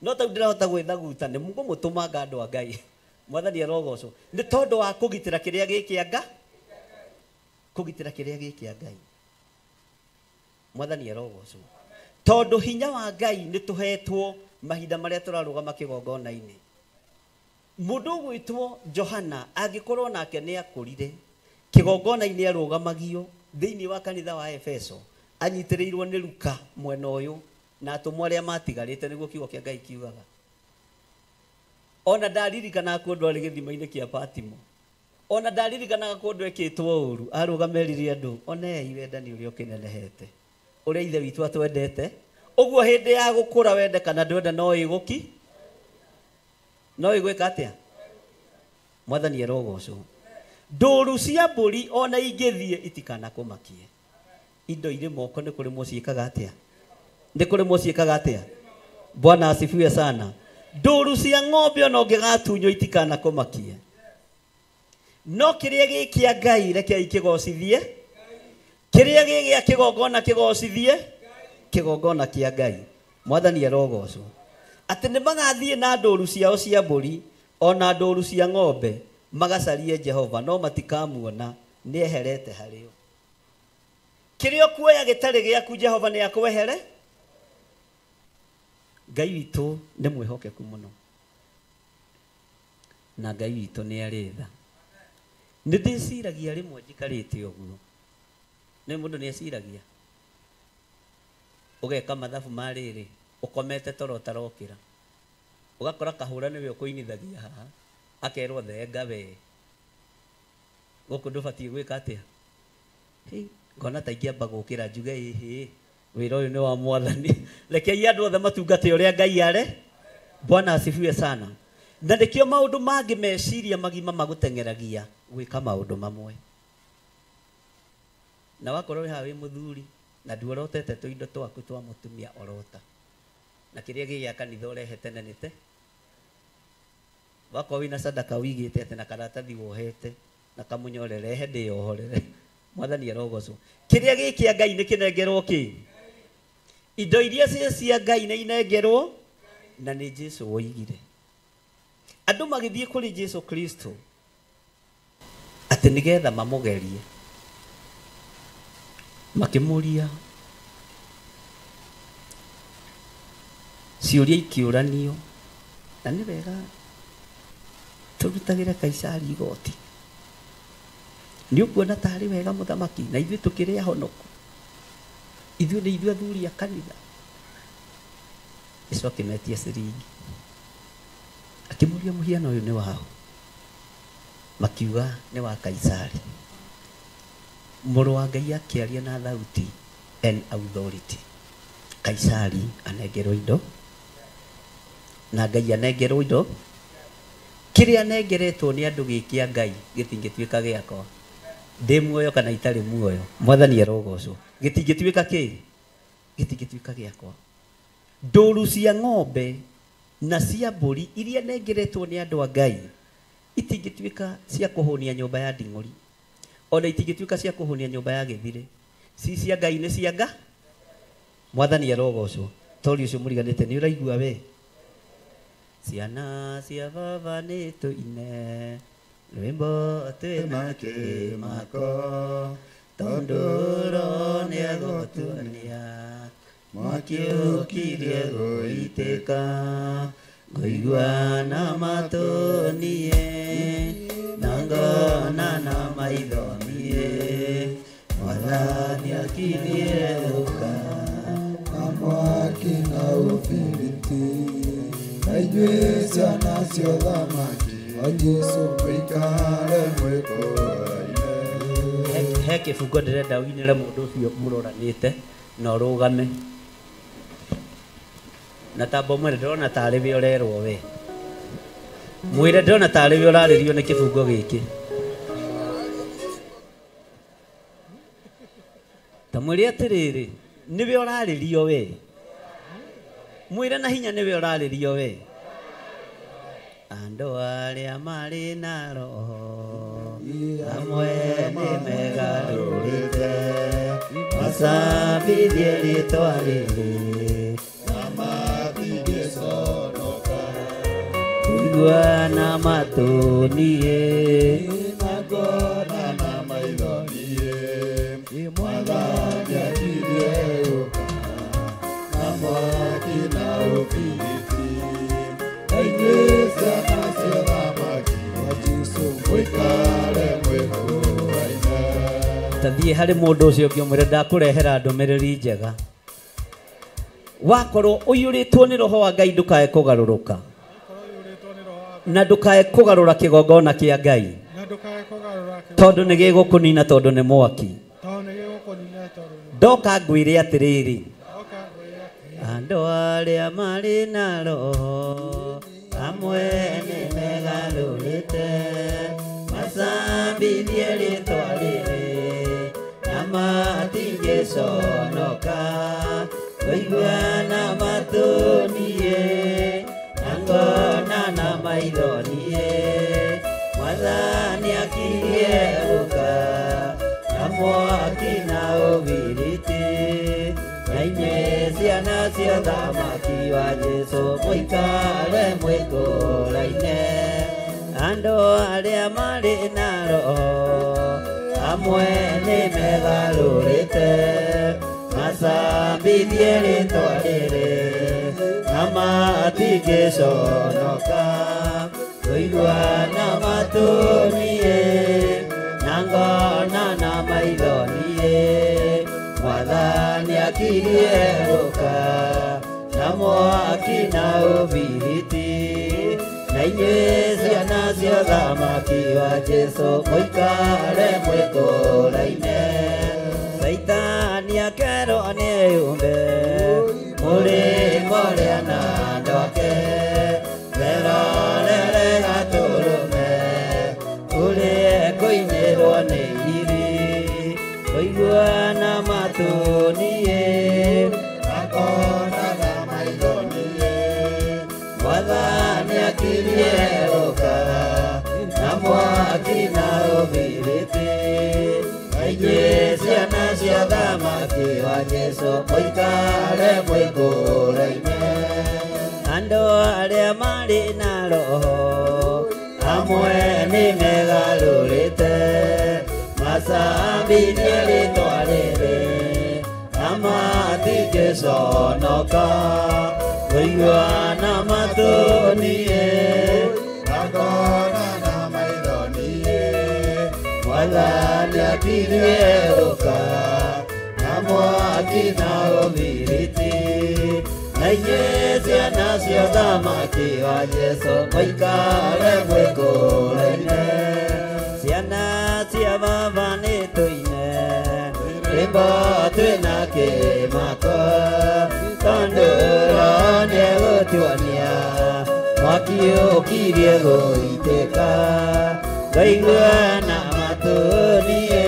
no tau ndĩrahota gwĩthaguta nĩ ngũmũtũmanga andũ a Ngai. Mwathani arogocwo. Nĩ tondũ wa kũgitĩra kĩrĩa gĩkĩ anga, kũgitĩra kĩrĩa gĩkĩ a Ngai. Mwathani arogocwo. Tondũ hinya wa Ngai nĩ tũhetwo mahinda marĩa tũrarũgama kĩgongona-inĩ. Mũndũ ũgwĩtwo Johana angĩkorwo nake nĩ akũrire kĩgongona-inĩ arũgamagio thĩinĩ wa kanitha wa Efeso, anyitĩrĩirwo nĩ Luka mwena ũyũ na atũmwo arĩa matigarĩte, nĩguo kiugo kĩa Ngai kiugaga. Ona ndaririkanaga kũndũ arĩ gĩthima-inĩ kĩa Patimo, ona ndaririkanaga kũndũ ekĩtwo ũru, arũgamĩrĩire andũ, onei wendani ũrĩa ũkĩnenehete, ũrĩa ithe witũ atwendete. Ũguo hĩndĩ ya gũkũra wende kana ndwende no ĩgũki, no ĩgwĩka atĩa? Mwathani arogocwo. Ndũru cia mbũri ona ingĩthiĩ itikanakũmakie. Indo irĩ moko nĩ kũrĩmwo ciĩkaga atĩa? Nĩ kũrĩmwo ciĩkaga atĩa? Bwana asifiwe sana. Ndũru cia ng'ombe ona ũngĩgatunywo itikanakũmakie. No kĩrĩa gĩkĩ a Ngai rekei kĩgocithie, kĩrĩa gĩgĩa kĩgongona kĩgocithie, kĩgongona kĩa Ngai. Mwathani arogocwo. Atĩ nĩ magathiĩ na ndũru ciao cia mbũri ona ndũru cia ng'ombe magacarie Jehova, no matikamuona, nĩ eherete harĩo. Kĩrĩa ũkuoya gĩtarĩ gĩaku Jehova nĩ akwehere. Ngai witũ nĩ mwĩhokeku mũno, na Ngai witũ nĩ arĩ tha. Nĩ ndĩciragia rĩmwe njikarĩte ũguo, nĩ mũndũ nĩ eciragia ũgeka mathabu ma rĩrĩ, ũkomete toro ũtarokĩra, ũgakora kahũra nĩwe ũkũinithagia haha, akerwo thenga we, gũkũ ndũbatiĩ gwĩka atĩa. Ngona ta ingĩamba gũkĩra njuge ĩhĩ, wĩra ũyũ nĩ wa Mwathani, rekei andũ othe matungate ũrĩa Ngai are. Bwana asifiwe sana. Na nĩkĩo maũndũ mangĩ meciria magima magũteng'eragia gwĩka maũndũ mamwe. Na wakorwo wĩ haha wĩ mũthuri na nduorotete tũindo twaku twa mũtumia orota, na kĩrĩa gĩgĩa kanitha ũrehe tene nĩte, wakorwo wĩna sadaka wĩigĩte atĩ na karatathi wohete na kamũnyorere rehe ndĩyohorere. Mwathani arogocwo. Kĩrĩa gĩkĩ a Ngai nĩ kĩnengerwo kĩ? Indo iria cia cia Ngai nĩ inengerwo, na nĩ Jesu woigire. Andũ magĩthiĩ kũrĩ Jesu Kristo atĩ nĩgetha mamũgerie, makĩmũria Ciũria ikĩũranio na nĩ wega tũrutagĩre Kaisari igoti. Nĩ ũkuona tarĩ wega mũthamaki na ithuĩ tũkĩrĩ ahonoku. Ithuĩ nĩ ithuĩ athuri a kanitha. Jesu akĩmetia ciringi. Akĩmũria mũhiano ũyũ nĩ wao. Makiuga nĩ wa Kaisari. Mũrũ wa Ngai akĩaria na thauti and authority. Kaisari anengerwo indo na Ngai anengerwo indo. Kĩrĩa anengeretwo nĩ andũ gĩ kĩa Ngai gĩtingĩtuĩka gĩakwa. Ndĩ muoyo kana itarĩ muoyo, Mwathani arogocwo. Gĩtingĩtuĩka kĩ? Gĩtingĩtuĩka gĩakwa. Ndũru cia ng'ombe na cia mbũri iria nengeretwo nĩ andũ a Ngai itingĩtuĩka cia kũhũnia nyũmba ya nding'ũri, ona itingĩtuĩka cia kũhũnia nyũmba ya gĩthire. Ci cia Ngai nĩ cia nga. Mwathani arogocwo. Tori ũcio mũriganĩte nĩ ũraigua we. Ciana cia baba nĩ tũine rwĩmbo twĩna kĩmako, tondũ Roho nĩegũtuonia mwaki ũkirie gũitĩka. Ngũigua na matũ niĩ na ngona na maitho niĩ, Mwathani akirie gũka na mwaki na ũbiriti. Na inyuĩ ciana cia ũthamaki wa Jesũ mũikare mwĩkũraine. He kĩbungo ndĩrenda ũinĩre mũndũ ũcio mũroranĩte na ũrũgame. Na tamba ũmwĩre ndĩrona tarĩ we ũrerwo we. Mwĩre ndĩrona tarĩ we ũrarĩrio nĩ kĩbungo gĩkĩ. Ta mwĩre atĩrĩrĩ, nĩwe ũrarĩrio we. Mwĩre na hinya nĩwe ũrarĩrio we. Andũ arĩa marĩ na roho amwe nĩ megarũrĩte, macabithie rĩtwa rĩrĩ na matingĩconoka. Kũigua na matũ niĩ na ngona na maitho niĩ, Mwathani akirie gũka na mwaki na ũbiriti. Na inyuĩ ciana cia ũthamaki wa Jesũ mũikare mwĩkũraine. Ta thiĩ harĩ mũndũ ũcio ũngĩ ũmwĩre ndakũrehera ndũmĩrĩri njega. Wakorwo ũiyũrĩtwo nĩ roho wa Ngai ndũkae kũgarũrũka. Na ndũkae kũgarũra kĩgongona kĩa Ngai. Tondũ nĩ gĩgũkũnina tondũ nĩ mwaki. Ndoka ngwĩre atĩrĩrĩ, andũ arĩa marĩ na roho amwe nĩ megarũrĩte, macambithie rĩtwa rĩrĩ na matingĩconoka. Kũigua na matũ niĩ na ngona na maitho niĩ, Mwathani akirie gũka na mwaki na ũbiriti. Na inyuĩ ciana cia ũthamaki wa Jesũ mũikare mwĩkũraine. Andũ arĩa marĩ na roho amwe nĩ megarũrĩte, macambithie rĩtwa rĩrĩ na matingĩconoka. Kũigua na matũ niĩ na ngona na maitho niĩ, Mwathani akirie gũka na mwaki na ũbiriti. Na inyuĩ ciana cia ũthamaki wa Jesũ mũikare mwĩkũraine. Caitani akerwo nĩeyũmbe mũrĩmo ũrĩa na andũ ake, merorere gatũrũme ũrĩa ekũinĩrwo nĩ iri. Kũigua na matũ niĩ na ngona na maitho niĩ, Mwathani akirie gũka na mwaki na ũbiriti. Na inyuĩ ciana cia ũthamaki wa Jesũ mũikare mwĩkũraine. Andũ arĩa marĩ na roho amwe nĩ megarũrĩte, macambithie rĩtwa rĩrĩ na matingĩconoka. Ngũigua na matũ niĩ na ngona na maitho niĩ Mwathani akirie gũka na mwaki na ũbiriti na inyuĩ ciana cia ũthamaki wa Jesũ mũikare mwĩkũraine ciana cia baba nĩ tũine rwĩmbo twĩna kĩmako tondũ Roho nĩegũtuonia mwaki ũkirie gũitĩka ngaigua na matũ niĩ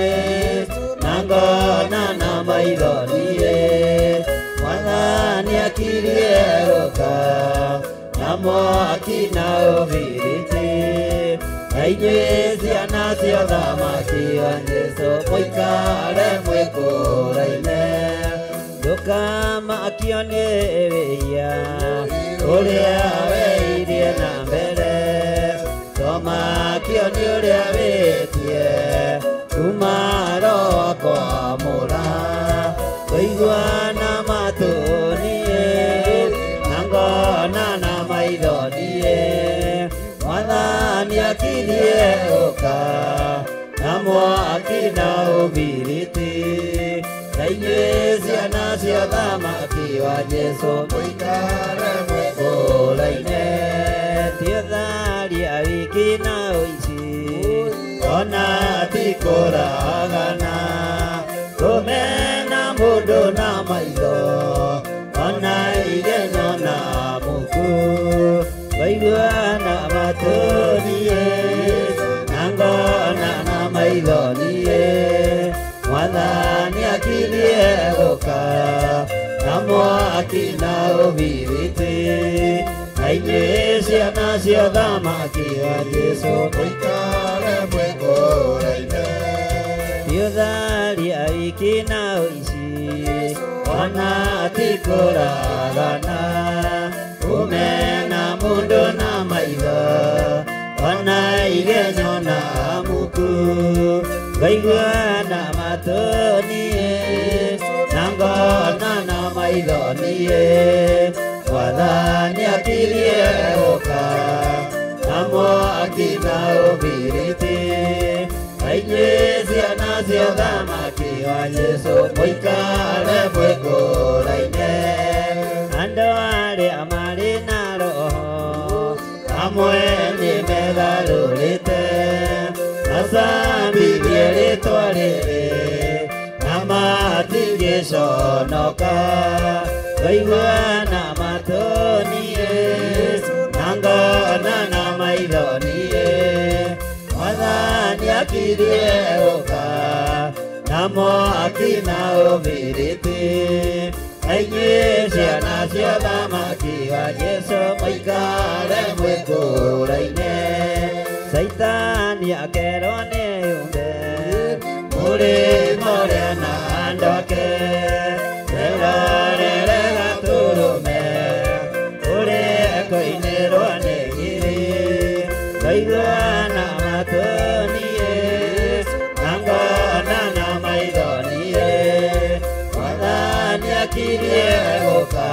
na ngona na maitho niĩ Mwathani akirie gũka na mwaki na ũbiriti na inyuĩ ciana cia ũthamaki wa Jesũ mũikare mwĩkũraine ndũkamakio nĩ wĩhia ũrĩa weirie na mbere tomakio nĩ ũrĩa wĩtie kuma Roho akwamũra ngũigua na matũ niĩ na ngona na maitho niĩ Mwathani akirie gũka na mwaki na ũbiriti na inyuĩ ciana cia ũthamaki wa Jesũ mũikare mwĩkũraine ti ũtharia wiki na ũici ona ti kũragana kũmena mũndũ na maitho ona igenyo na muku ngaigua na matũ niĩ na ngona na maitho niĩ Mwathani akirie gũka na mwaki na ũbiriti na inyuĩ ciana cia ũthamaki wa Jesũ mũikare mwĩkũraine ti ũtharia wiki na ũici ona ti kũragana kũmena mũndũ na maitho ona igenyo na muku ngaigua na matũ niĩ na ngona na maitho niĩ Mwathani akirie gũka na mwaki na ũbiriti na inyuĩ ciana cia ũthamaki wa Jesũ mũikare mwĩkũraine andũ arĩa marĩ na Roho amwe nĩ megarũrĩte macambithie rĩtwa rĩrĩ na matingĩconoka ngaigua na matũ niĩ na ngona na maitho niĩ Mwathani akirie gũka na mwaki na ũbiriti na inyuĩ ciana cia ũthamaki wa Jesũ mũikare mwĩkũraine Saitani akerwo nĩ yũmbe mũrĩmo ũrĩa na andũ ake merorere gatũrũme ũrĩa ekoinĩrwo nĩ ngiri ngaigua na matũ niĩ na ngona na maitho niĩ Mwathani akirie gũka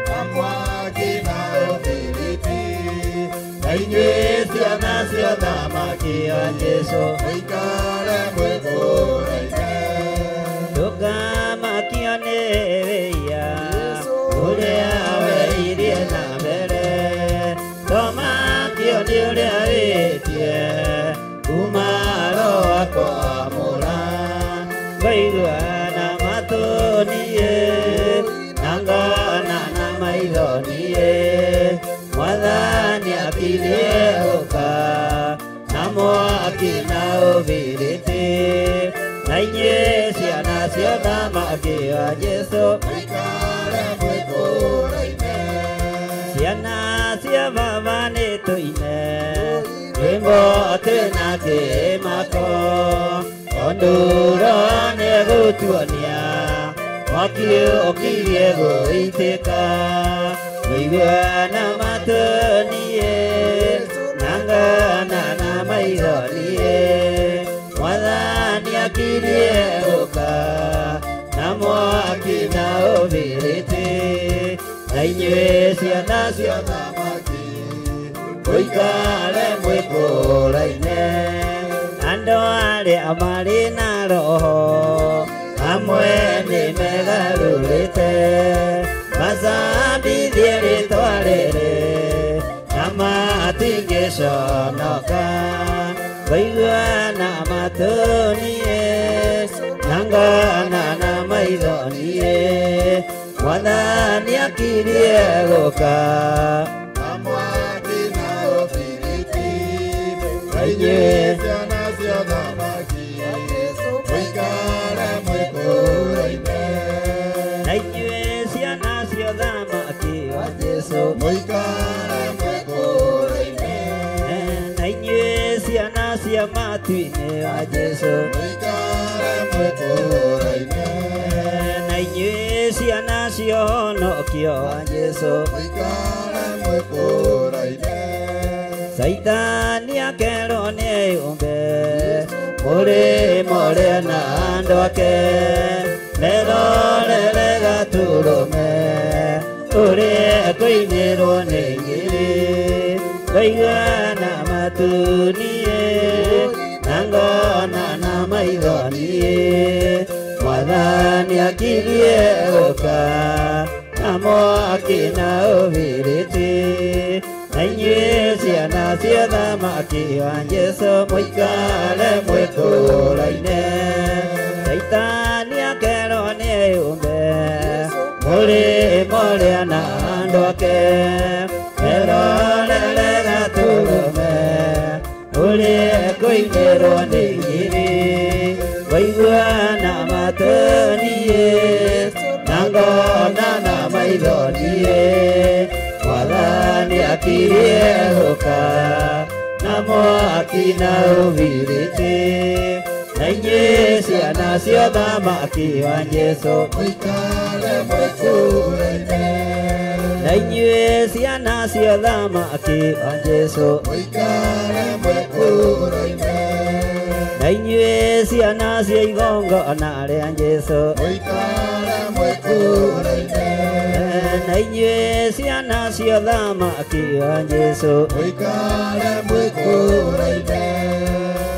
na mwaki na ũbiriti na inyuĩ ciana cia ũthamaki wa Jesũ mũikare mwĩkũraine ndũkamakio nĩ wĩhia ũrĩa weirie na mbere tomakio nĩ ũrĩa wĩtie kuma Roho akwamũra ngaigua na matũ niĩ na ngona na maitho niĩ Mwathani akirie gũka na mwaki na ũbiriti na inyuĩ ciana cia ũthamaki wa Jesũ mũikare mwĩkũraine ciana cia baba nĩ tũine rwĩmbo twĩna kĩmako tondũ Roho nĩegũtuonia mwaki ũkirie gũitĩka ngũigua na matũ niĩ na ngona na maitho niĩ Mwathani akirie gũka na mwaki na ũbiriti na Na inyuĩ ciana cia thamaki mũikare mwĩkũraine. Andũ arĩa marĩ na roho amwe nĩ megarũrĩte, macambithie rĩtwa rĩrĩ na matingĩconoka. Ngaigua na matũ niĩ na ngona na maitho niĩ, Mwathani akirie gũka. Na mwaki na ũbiriti, na inyuĩ ciana cia thamaki mũikare mwĩkũraine. Na inyuĩ ciana cia thamaki wa Jesũ mũikare mwĩkũraine. Na inyuĩ ciana cia matu-inĩ wa Jesũ mũikare mwĩkũraine. Na inyuĩ ciana cia ũhonokio wa Jesũ mũikare mwĩkũraine. Caitani akerwo nĩ eyũmbe mũrĩmo ũrĩa na andũ ake, merorere gatũrũme ũrĩa ekũinĩrwo nĩ ngiri. Ngaigua na matũ niĩ na ngona na maitho niĩ, Mwathani akirie gũka na mwaki na ũbiriti. Na inyuĩ ciana cia thamaki wa Jesũ mũikare mwĩkũraine. Caitani akerwo nĩ eyũmbe mũrĩmo ũrĩa na andũ ake, merorere gatũrũme ũrĩa ekũinĩrwo nĩ ngiri. Ngaigua na matũ niĩ na ngona na maitho niĩ, Mwathani akirie gũka na mwaki na ũbiriti. Na inyuĩ ciana cia thamaki wa Jesũ mũikare mwĩkũraine. Na inyuĩ ciana cia thamaki wa Jesũ mũikare mwĩkũraine. Na inyuĩ ciana cia igongona rĩa Jesũ mũikare mwĩkũraine. Na inyuĩ ciana cia thamaki wa Jesũ mũikare mwĩkũraine.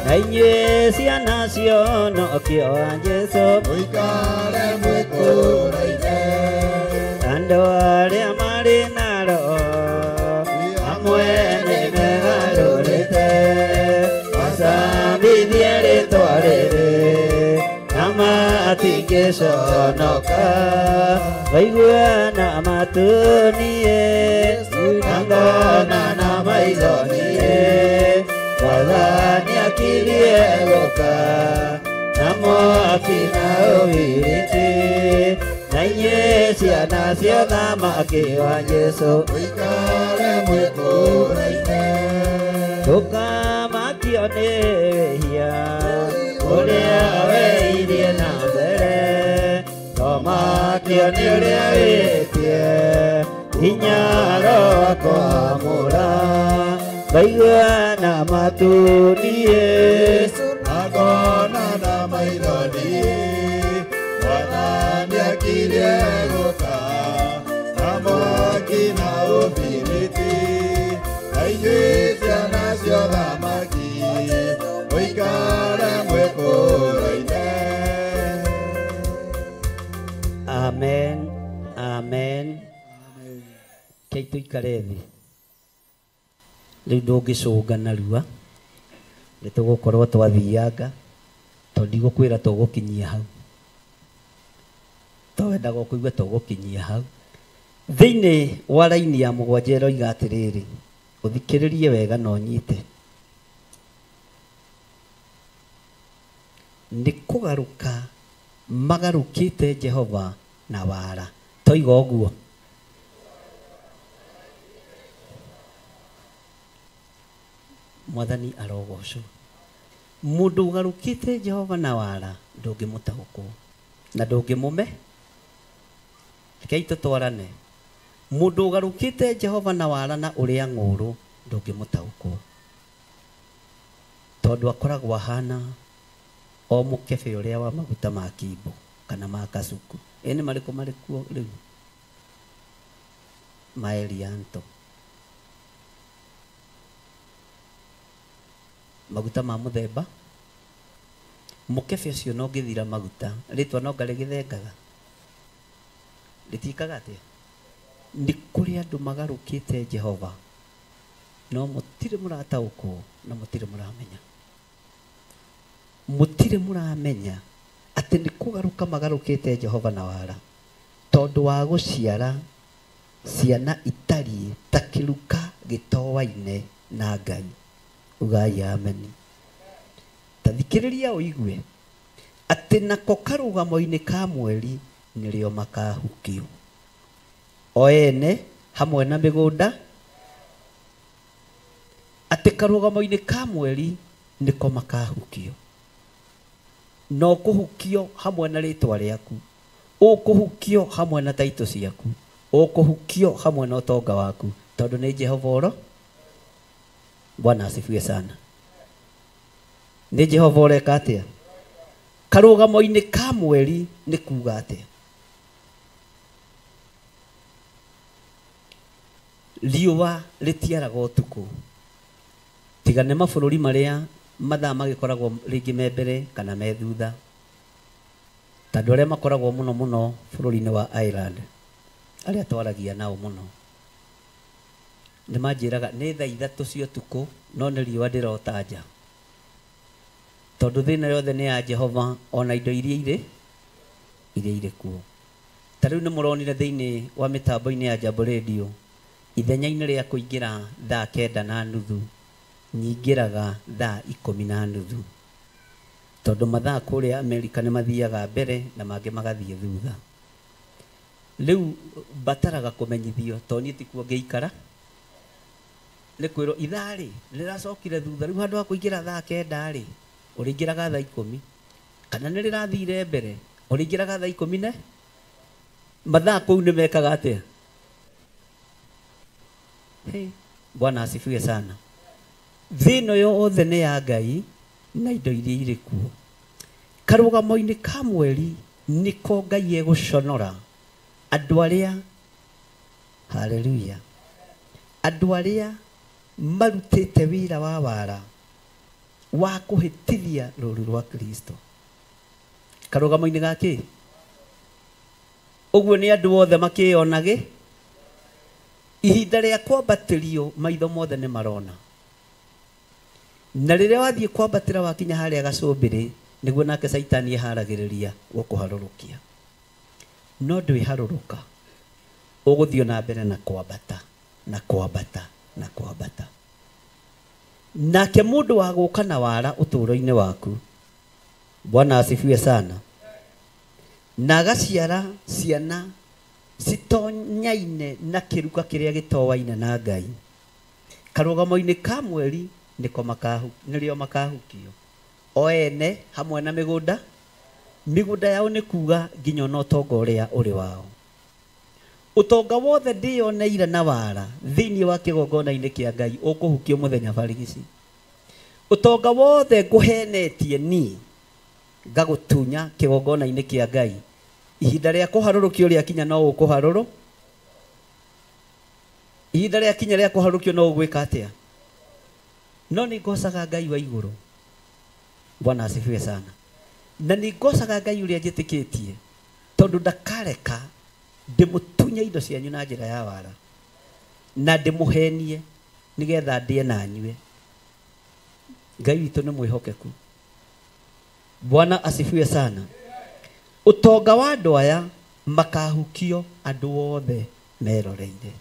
Na inyuĩ ciana cia ũhonokio wa Jesũ mũikare mwĩkũraine. Andũ arĩa marĩ na roho amwe nĩ megarũrĩte, macambithie rĩtwa rĩrĩ na matingĩconoka. Ngaigua na matũ niĩ na ngona na maitho niĩ, Mwathani akirie gũka na mwaki na ũbiriti. Na inyuĩ ciana cia thamaki wa Jesũ mũikare mwĩkũraine. Ndũkamakio nĩ wĩhia ũrĩa weirie na mbere, tomakio nĩ ũrĩa wĩtie hinya roho akwamũra. Ngaigua na matũ niĩ na ngona na maitho niĩ, Mwathani akirie gũka na mwaki na ũbiriti. Na inyuĩ ciana cia thamaki mũikare mwĩkũraine. Amen, amen. Kei tũikare thĩ rĩu, ndũngĩcũnga narua nĩ tũgũkorwo twathianga, tondũ ndigũkwĩra tũgũkinyia hau, twendaga kũigua tũgũkinyia hau. Thĩinĩ wa raini ya mũgwanja ĩroiga atĩrĩrĩ, ũthikĩrĩrie wega na ũnyite, nĩ kũgarũka magarũkĩte Jehova na wara. Toiga ũguo. Mwathani arogocwo. Mũndũ ũgarũkĩte Jehova na wara ndũngĩmũtaũkwo na ndũngĩmũme. Rekei tũtwarane. Mũndũ ũgarũkĩte Jehova na wara na ũrĩa ng'ũrũ ndũngĩmũtaũkwo, tondũ akoragwo ahana o mũkebe ũrĩa wa maguta ma kimbo kana ma kacuku. Ĩ nĩ marĩkũ marĩ kuo rĩu? ma Elianto. Maguta ma mũthemba mũkebe ũcio no ngĩthira maguta rĩtwa no ngarĩ gĩthengaga rĩtikaga atĩa. Nĩ kũrĩ andũ magarũkĩte Jehova no mũtirĩ mũrataũkwo na mũtirĩ mũramenya. Mũtirĩ mũramenya atĩ nĩ kũgarũka magarũkĩte Jehova na wara tondũ wa gũciara ciana itariĩ ta kĩruka gĩtoaine na Ngai. Ugai ameni. Ta thikĩrĩria ũigue atĩ nako karũgamo-inĩ ka mweri nĩrĩo makahukio o ene hamwe na mĩgũnda. Atĩ karũgamo-inĩ ka mweri nĩko makahukio, no kũhukio hamwe na rĩtwa rĩaku, ũkũhukio hamwe na taito ciaku, ũkũhukio hamwe na ũtonga waku, tondũ nĩ Jehova oro. Bwana asifiwe sana. Nĩ Jehova ũreka atĩa? Karũgamo-inĩ ka mweri nĩ kuga atĩa? Riũa rĩtiaraga ũtukũ, tiga nĩ mabũrũri marĩa mathaa magĩkoragwo rĩngĩ me mbere kana me thutha, tondũ arĩa makoragwo mũno mũno bũrũri-inĩ wa Ireland arĩa twaragia nao mũno nĩ manjĩraga nĩ thaa 3 cia ũtukũ no nĩ riũa ndĩrota nja, tondũ thĩna yothe nĩ ya Jehova ona indo iria irĩ kuo. Ta rĩu nĩ mũronire thĩinĩ wa mĩtambo-inĩ ya Jambo Radio ithenya-inĩ rĩa kũingĩra thaa 9:30 nyingĩraga thaa 10:30, tondũ mathaa kũrĩa Amerika nĩ mathiaga mbere na mangĩ magathiĩ thutha. Rĩu bataraga kũmenyithio tondũ niĩ tikuo ngĩikara, nĩ kwĩrwo ithaa rĩ rĩracokire thutha, rĩu handũ ha kũingĩra thaa 9 rĩ ũrĩingĩraga thaa 10, kana nĩ rĩrathire mbere ũrĩingĩraga thaa 10 ne mathaa kũu nĩ mekaga atĩa? Hey, Bwana asifiwe sana. Thĩ ĩno yothe nĩ ya Ngai na indo iria irĩ kuo. Karũgamo-inĩ ka mweri nĩko Ngai egũconora andũ arĩa, haleluya, andũ arĩa marutĩte wĩra wa wara wa kũhĩtithia rũũru rwa Kristo. Karũgamo-inĩ ga kĩ? Ũguo nĩ andũ othe makĩyonage. Ihinda rĩa kwambatĩrio maitho mothe nĩ marona, na rĩrĩa wathiĩ kwambatĩra wakinya harĩa gacũmbĩrĩ nĩguo nake Caitani eharagĩrĩria gũkũharũrũkia. No ndwĩharũrũka, ũgũthiĩ na mbere na kwambata na kwambata na kwambata. Nake mũndũ wa gũka na wara ũtũũro-inĩ waku, Bwana asifiwe sana, na agaciara ciana citonyaine na kĩruka kĩrĩa gĩtoaine na Ngai. Karũgamo-inĩ ka mweri nĩko nĩrĩo makahukio o ene hamwe na mĩgũnda. Mĩgũnda yao nĩ kuga nginya ona ũtonga ũrĩa ũrĩ wao. Ũtonga wothe ndĩyoneire na wara thĩinĩ wa kĩgongona-inĩ kĩa Ngai ũkũhukio mũthenya barigici. Ũtonga wothe ngũhenetie niĩ ngagũtunya kĩgongona-inĩ kĩa Ngai, ihinda rĩa kũharũrũkio rĩakinya no ũkũharũrũ. Ihinda rĩakinya rĩa kũharũrũkio no ũgwĩka atĩa? No nĩ ngocaga Ngai wa igũrũ. Bwana asifiwe sana. Na nĩ ngocaga Ngai ũrĩa njĩtĩkĩtie, tondũ ndakareka ndĩmũtunye indo cianyu na njĩra ya wara na ndĩmũhenie nĩgetha ndĩe na nyue. Ngai witũ nĩ mwĩhokeku. Bwana asifiwe sana. Ũtonga wa andũ aya makahukio andũ othe meroreire.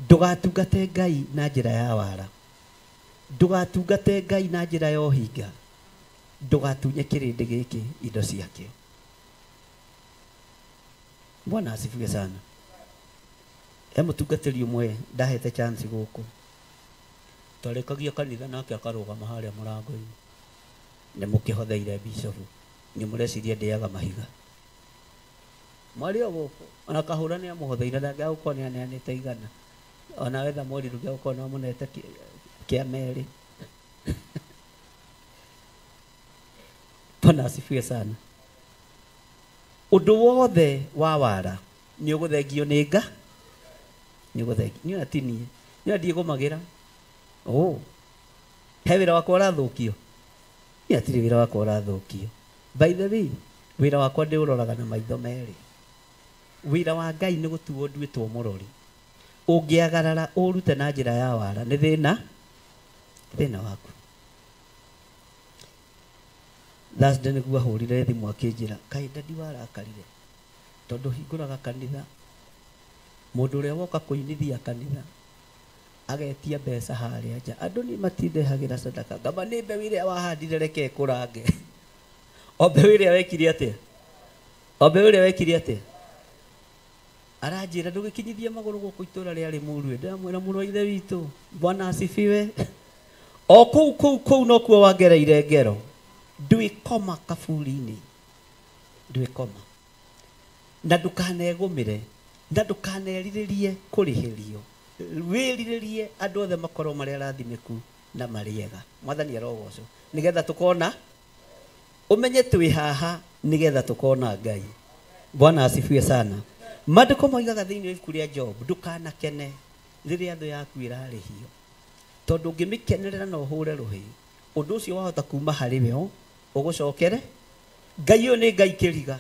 Ndũgatungate Ngai na njĩra ya wara, ndũgatungate Ngai na njĩra ya ũhinga, ndũgatunye kĩrĩndĩ gĩkĩ indo ciakĩo. Bwana asifiwe sana. He mũtungatĩri ũmwe ndahete chance gũkũ, twarĩkagia kanitha nake akarũgama harĩa mũrango-inĩ, nĩ mũkĩhotheire bishop, nĩ mũreciria ndĩaga mahiga. Mwarĩ o gũkũ ona kahũra nĩ amũhotheire, ndangĩagũkorwo nĩ aneanĩte 100, ona wetha mweri ndũngĩagũkorwo nĩ amũnete kĩa 2. Bwana asifiwe sana. Ũndũ wothe wa wara nĩ ũgũthengio nĩ nga. Nĩ ũgũthengia. Niĩ ona ti niĩ. Niĩ ona ndiĩgũmagĩra. Oh. He wĩra wakwa ũrathũkio. Niĩ hatirĩ wĩra wakwa ũrathũkio. By the way, wĩra wakwa ndĩũroraga na maitho merĩ. Wĩra wa Ngai nĩ gũtuo nduĩtwo mũrori. Ũngĩagarara ũrute na njĩra ya wara nĩ thĩna waku. Thursday nĩguo ahũrire thimũ akĩnjĩra kaĩ dadi warakarire tondũ hingũraga kanitha mũndũ ũrĩa woka kũinithia kanitha agetia mbeca harĩa nja andũ nĩ matindehagĩra sadaka ngamba nĩ mbeũ ĩrĩa wahandire reke ĩkũrange. O mbeũ ĩrĩa wekire atĩa? O mbeũ ĩrĩa wekire atĩa? Aranjĩra ndũgĩkinyithie magũrũ gũkũ itũra rĩarĩ mũrue. Ndĩramwĩra mũrũ wa ithe witũ Bwana asifiwe. O kũu kũu kũu nokuo wangereire ngero. Ndwĩkoma kaburi-inĩ. Ndwĩkoma. Na ndũkanegũmĩre na ndũkanerirĩrie kũrĩhĩrio. Wĩrirĩrie andũ othe makorwo marĩ arathimĩku na marĩ ega. Mwathani arogocwo. Nĩgetha tũkona ũmenye twĩ haha nĩgetha tũkona Ngai. Bwana asifiwe sana. Maandĩko moigaga thĩinĩ wa ibuku rĩa Job ndũkanakene rĩrĩa thũ yaku ĩrarĩhio tondũ ũngĩmĩkenerera na ũhũre rũhĩ ũndũ ũcio wahota kuma harĩ we ũgũcokere. Ngai ũyũ nĩ Ngai kĩriga.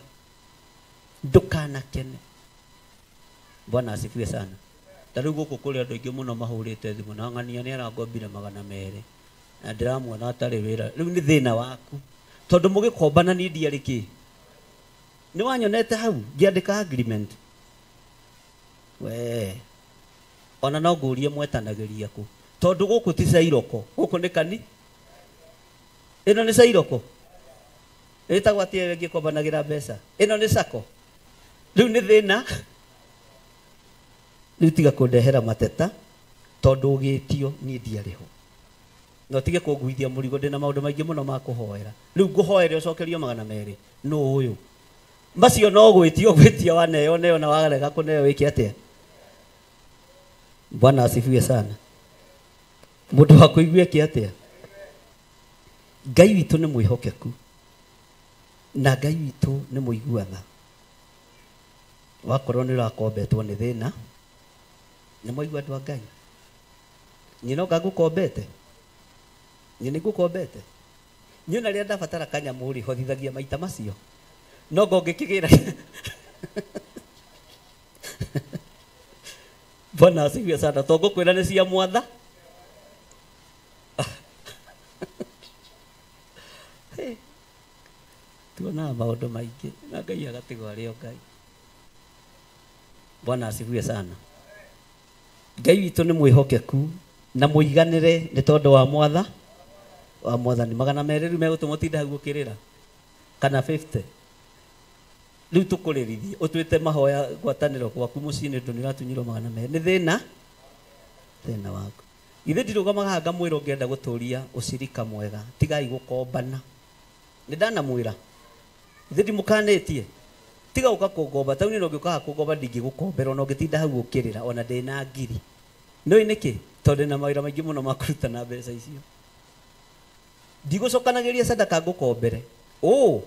Ndũkanakene. Bwana asifiwe sana. Ta rĩu gũkũ kũrĩ andũ aingĩ mũno mahũrĩte thimũ na ng'ania nĩ arangombire 200 na ndĩramuona atarĩ wĩra. Rĩu nĩ thĩna waku tondũ mũgĩkombana niĩ ndiarĩ kĩ. Nĩ wanyonete hau ngĩandĩka agreement. We ona no ngũrie mwetanagĩria kũ tondũ gũkũ ti cairoko gũkũ nĩ kani ĩno nĩ cairoko ĩtagwo atĩa ĩyo ĩngĩkombanagĩra mbeca ĩno nĩ sako. Rĩu nĩ thĩna. Rĩu tiga kũndehera mateta tondũ ũgĩtio niĩ ndiarĩ ho. Na ũtige kũnguithia mũrigo ndĩna maũndũ maingĩ mũno ma kũhoera. Rĩu ngũhoere ũcokerio 200 nũ ũyũ macio no gwĩtio gwĩtia waneo neo na warega kũneo wĩke atĩa? Bwana asifiwe sana. Mũndũ wa kũigua eke atĩa? Ngai witũ nĩ mwĩhokeku na Ngai witũ nĩ mũigua tha. Wakorwo nĩ ũrakombetwo nĩ thĩna nĩ mwaigua andũ a Ngai. Niĩ no ngũkombete. Niĩ nĩ ngũkombete. Niĩ ona rĩrĩa ndabatara kanyamũ rĩ hotithagia maita macio. No ngũngĩkĩgĩra. Bwana asifiwe sana. To ngũkwĩra nĩ cia mwatha. Tuonaga maũndũ maingĩ na Ngai agatigwo arĩ o Ngai. Bwana asifiwe sana. Ngai witũ nĩ mwĩhokeku na mũiganĩre nĩ tondũ wa mwatha wa mwathani. 200 rĩu megũtũma ũtinde hau ũkĩrĩra kana 50 rĩu tũkũrĩrithie ũtuĩte mahoya ngwatanĩro gwaku mũciĩ nĩ ũndũ nĩ ũratunyirwo 200 nĩ thĩna waku. Ithe ndirũgamaga haha ngamwĩra ũngĩenda gũtũria ũcirika mwega tigai gũkombana. Nĩ ndanamwĩra ithe ndimũkanĩtie tiga ũka kũngomba ta niĩ no ngĩũka haha kũngomba ndingĩgũkombera ona ũngĩtinda hau ũkĩrĩra ona ndĩna ngiri. Nĩũĩ nĩkĩ? Tondũ ndĩna mawĩra maingĩ mũno ma kũruta na mbeca icio. Ndigũcokanagĩria sadaka ngũkombere. Ũ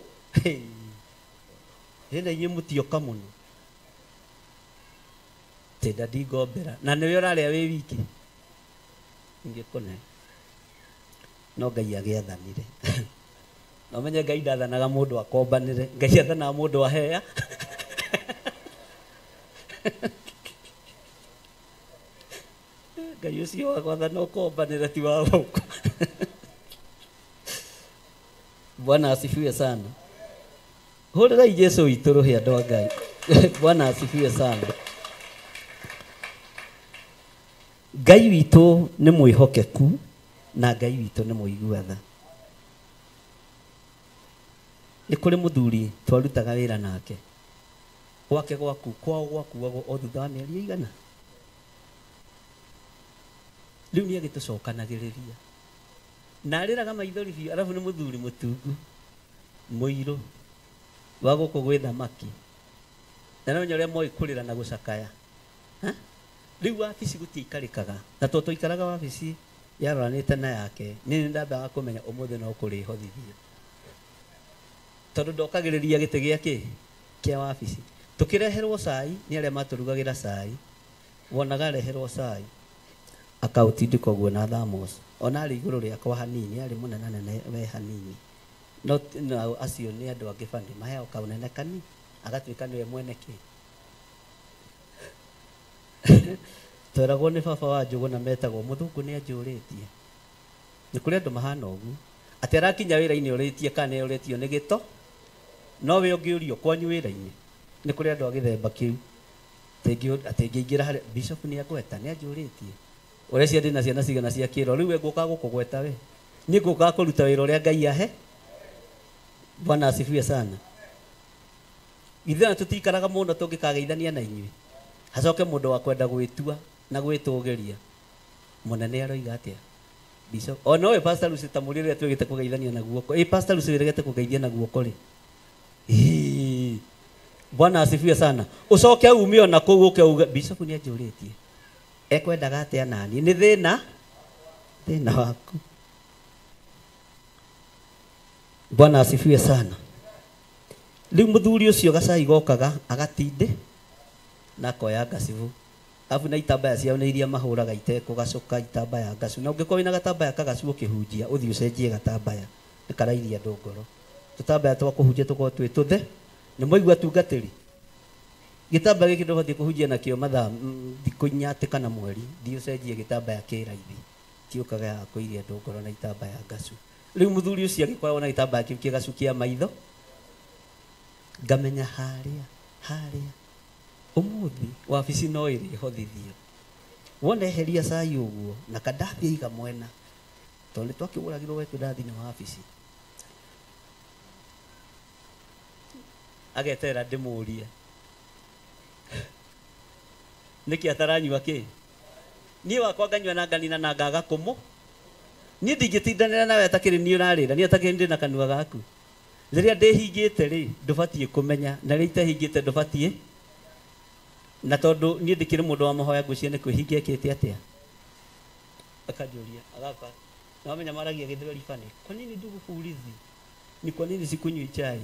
hĩna inyuĩ mũtioka mũno tinda ndingombera na nĩwe ũrarĩa wĩ wiki ingĩkũne. No Ngai agĩathanire. Na ũmenye Ngai ndathanaga mũndũ akombanĩre. Ngai athanaga mũndũ ahea. Ngai ũcio wa gwathana ũkombanĩre ti wa gũkũ. Bwana asifiwe sana. Hũrĩrai Jesũ witũ rũhĩ andũ a Ngai. Bwana asifiwe sana. Ngai witũ nĩ mwĩhokeku na Ngai witũ nĩ mũigua tha. Nĩ kũrĩ mũthuri twarutaga wĩra nake. Gwake gwaku kwao gwakuagwo o thutha wa mĩeri ĩigana. Rĩu nĩ agĩtũcokanagĩrĩria na arĩraga maithori biũ arabu nĩ mũthuri mũtungu mũirũ wa gũkũ gwĩ thamaki na no ũrĩa moĩ kũrĩra na gũcakaya. Rĩu wabici gũtiaikarĩkaga na tondũ twaikaraga wabici yaroranĩte na yake niĩ nĩ ndambaga kũmenya ũmũthĩ no kũrĩhothithio tondũ ndokagĩrĩria gĩtĩ gĩa kĩ kĩa wabici. Tũkĩreherwo cai nĩ arĩa matũrugagĩra cai Wonaga areherwo cai akaũtindĩka ũguo na thamos ona arĩ igũrũ rĩakwa hanini, arĩ mũnenanene we hanini, no nao acio nĩ andũ angĩ bani maheagwo kaũnene kani agatuĩka nĩwe mwene kĩ. Tweragwo nĩ baba wa Njũgũna metagwo mũthũngũ nĩ anjũrĩtie. Nĩ kũrĩ andũ mahana ũguo atĩ arakinya wĩra-inĩ ũrĩtie kana nĩ ũrĩtio nĩ gĩto, no we ũngĩũrio kwanyu wĩra-inĩ. Nĩ kũrĩ andũ a gĩthemba kĩu atĩ ngĩingĩra harĩa bishop nĩ angweta nĩ anjũrĩtie ũreciria ndĩna ciana cigana cia kĩro rĩu we ngũka gũkũgweta we niĩ ngũka kũruta wĩra ũrĩa Ngai ahe. Bwana asifiwe sana. Ithuĩ ona tũtikaraga mũno tũngĩkageithania na inyuĩ hacoke mũndũ wa kwenda gwĩtua na gwĩtũgĩria mũnene aroiga atĩa bishop ona ũyũ Pastor Lucy ta mũrĩ rĩrĩa twĩgĩte kũgeithania na guoko. Ĩ Pastor Lucy wĩregete kũgeithia na guoko rĩ. Ĩĩ. Bwana asifiwe sana. Ũcoke ume ona kũu ũke uge bishop nĩ anjũrĩtie ekwendaga atĩa nani nĩ thĩna thĩna waku. Bwana asifiwe sana. Rĩu mũthuri ũcio gacai gokaga agatinde na akoya ngacibu abu na itambaya ciao nĩ iria mahũraga itekũgacũka itambaya ngacu, na ũngĩkorwo wĩna gatambaya kagacu ũkĩhunjia ũthiĩ ũcenjie gatambaya nĩ karairia andũ ngoro. Tũtambaya twa kũhunjia tũkorwo twĩ tũthe nĩ mwaigua tungatĩri gĩtambaya gĩkĩ ndũbatiĩ kũhunjia nakĩo mathaa thikũ inya atĩ kana mweri, thiĩ ũcenjie gĩtambaya kĩ raithi ti ũkaga ya kũiria andũ ngoro na itambaya ngacu. Rĩu mũthuri ũcio agĩkoragwo na gĩtambaya kĩu kĩgacu kĩa maitho ngamenya harĩa harĩa ũmũthĩ wabici no ĩrĩhothithio wona eheria cai ũguo na kandathi aiga mwena tondũ nĩ twakĩgũragĩrwo we tũndathi na wabici ageterera ndĩmũrie nĩkĩ ataranyua kĩ niĩ wakwa nganyua na nganina na ngaga kũmũ niĩ ndingĩtindanĩra nawe atakĩrĩ niĩ ũrarĩra niĩ atakĩrĩ ndĩ na kanua gaku rĩrĩa ndĩhingĩte rĩ ndũbatiĩ kũmenya na rĩrĩa itahingĩte ndũbatiĩ na tondũ niĩ ndĩkĩrĩ mũndũ wa mahoya ngwĩciria nĩ kwĩhingia ekĩte atĩa akanjũria agaka na wamenya maragia gĩthweri bani kwa nini ndugu huulizi ni kwa nini sikunywi chai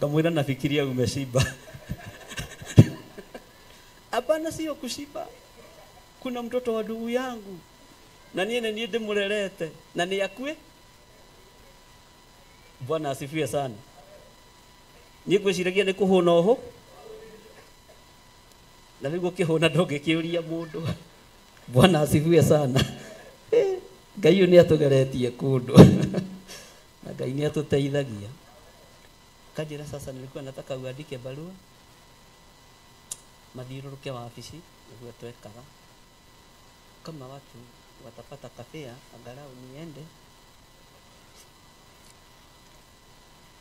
ngamwĩra nafikiria umeshiba. Hapana, sio kushiba, kuna mtoto wa ndugu yangu na niĩ nĩ niĩ ndĩmũrerete na nĩ akue. Bwana asifiwe sana. Niĩ ngwĩciragia nĩ kũhũna ũhũ na rĩu ũkĩhũna ndũngĩkĩũria mũndũ. Bwana asifiwe sana. Ngai ũyũ nĩ atũgeretie kũndũ na Ngai nĩ atũteithagia. Kanjĩra sasa nilikuwa nataka uandike barua mathiũrũrũke wabici nĩguo twekaga kama watu watapata kafea angalau niende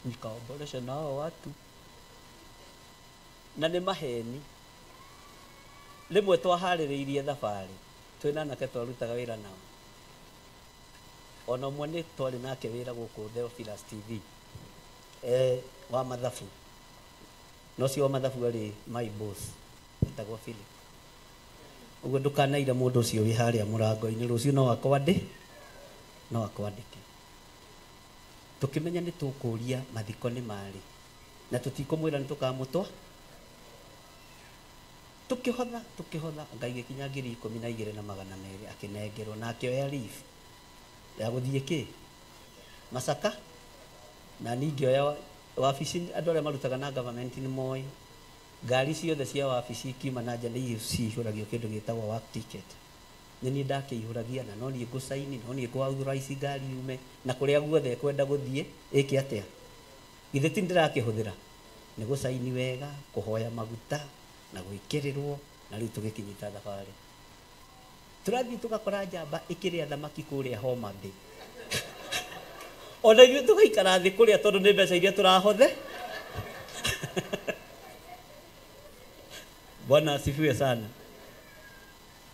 nikaombolesha na hao watu na nĩ maheni. Rĩmwe twaharĩrĩirie thabarĩ twĩna anake twarutaga wĩra nao ona ũmwe nĩ twarĩ nake wĩra gũkũ Theophilus TV wa mathabu no cio wa mathabu arĩ my boss etagwo Philip. Ũguo ndũkanaire mũndũ ũcio wĩ harĩa mũrango-inĩ rũciũ no akwandĩke. Tũkĩmenya nĩ tũkũria mathiko nĩ marĩ na tũtikũmwĩra nĩ tũkamũtwa tũkĩhotha tũkĩhotha Ngai gĩkinya 12,200 akĩnengerwo na akĩoya leave ya gũthiĩ kĩ Masaka na ningĩoya wabici andũ arĩa marutaga na government nĩ moĩ ngari ciothe cia wabici ikiuma na nja nĩ cihũragio kĩndũ gĩtagwo work ticket. Nĩ niĩ ndakĩihũragia na no niĩ ngũcaini no niĩ ngũ-authorize ngari yume na kũrĩa guothe ĩkwenda gũthiĩ ĩke atĩa githĩ ti ndĩrakĩhũthĩra nĩ gũcaini wega kũhoya maguta na gwĩkĩrĩrwo na rĩu tũgĩkinyita thabarĩ tũrathiĩ tũgakora njamba ĩkĩrĩa thamaki kũrĩa Homa Bay ona ithuĩ tũgaikara thĩ kũrĩa tondũ nĩ mbeca iria tũrahothe. Bwana asifiwe sana.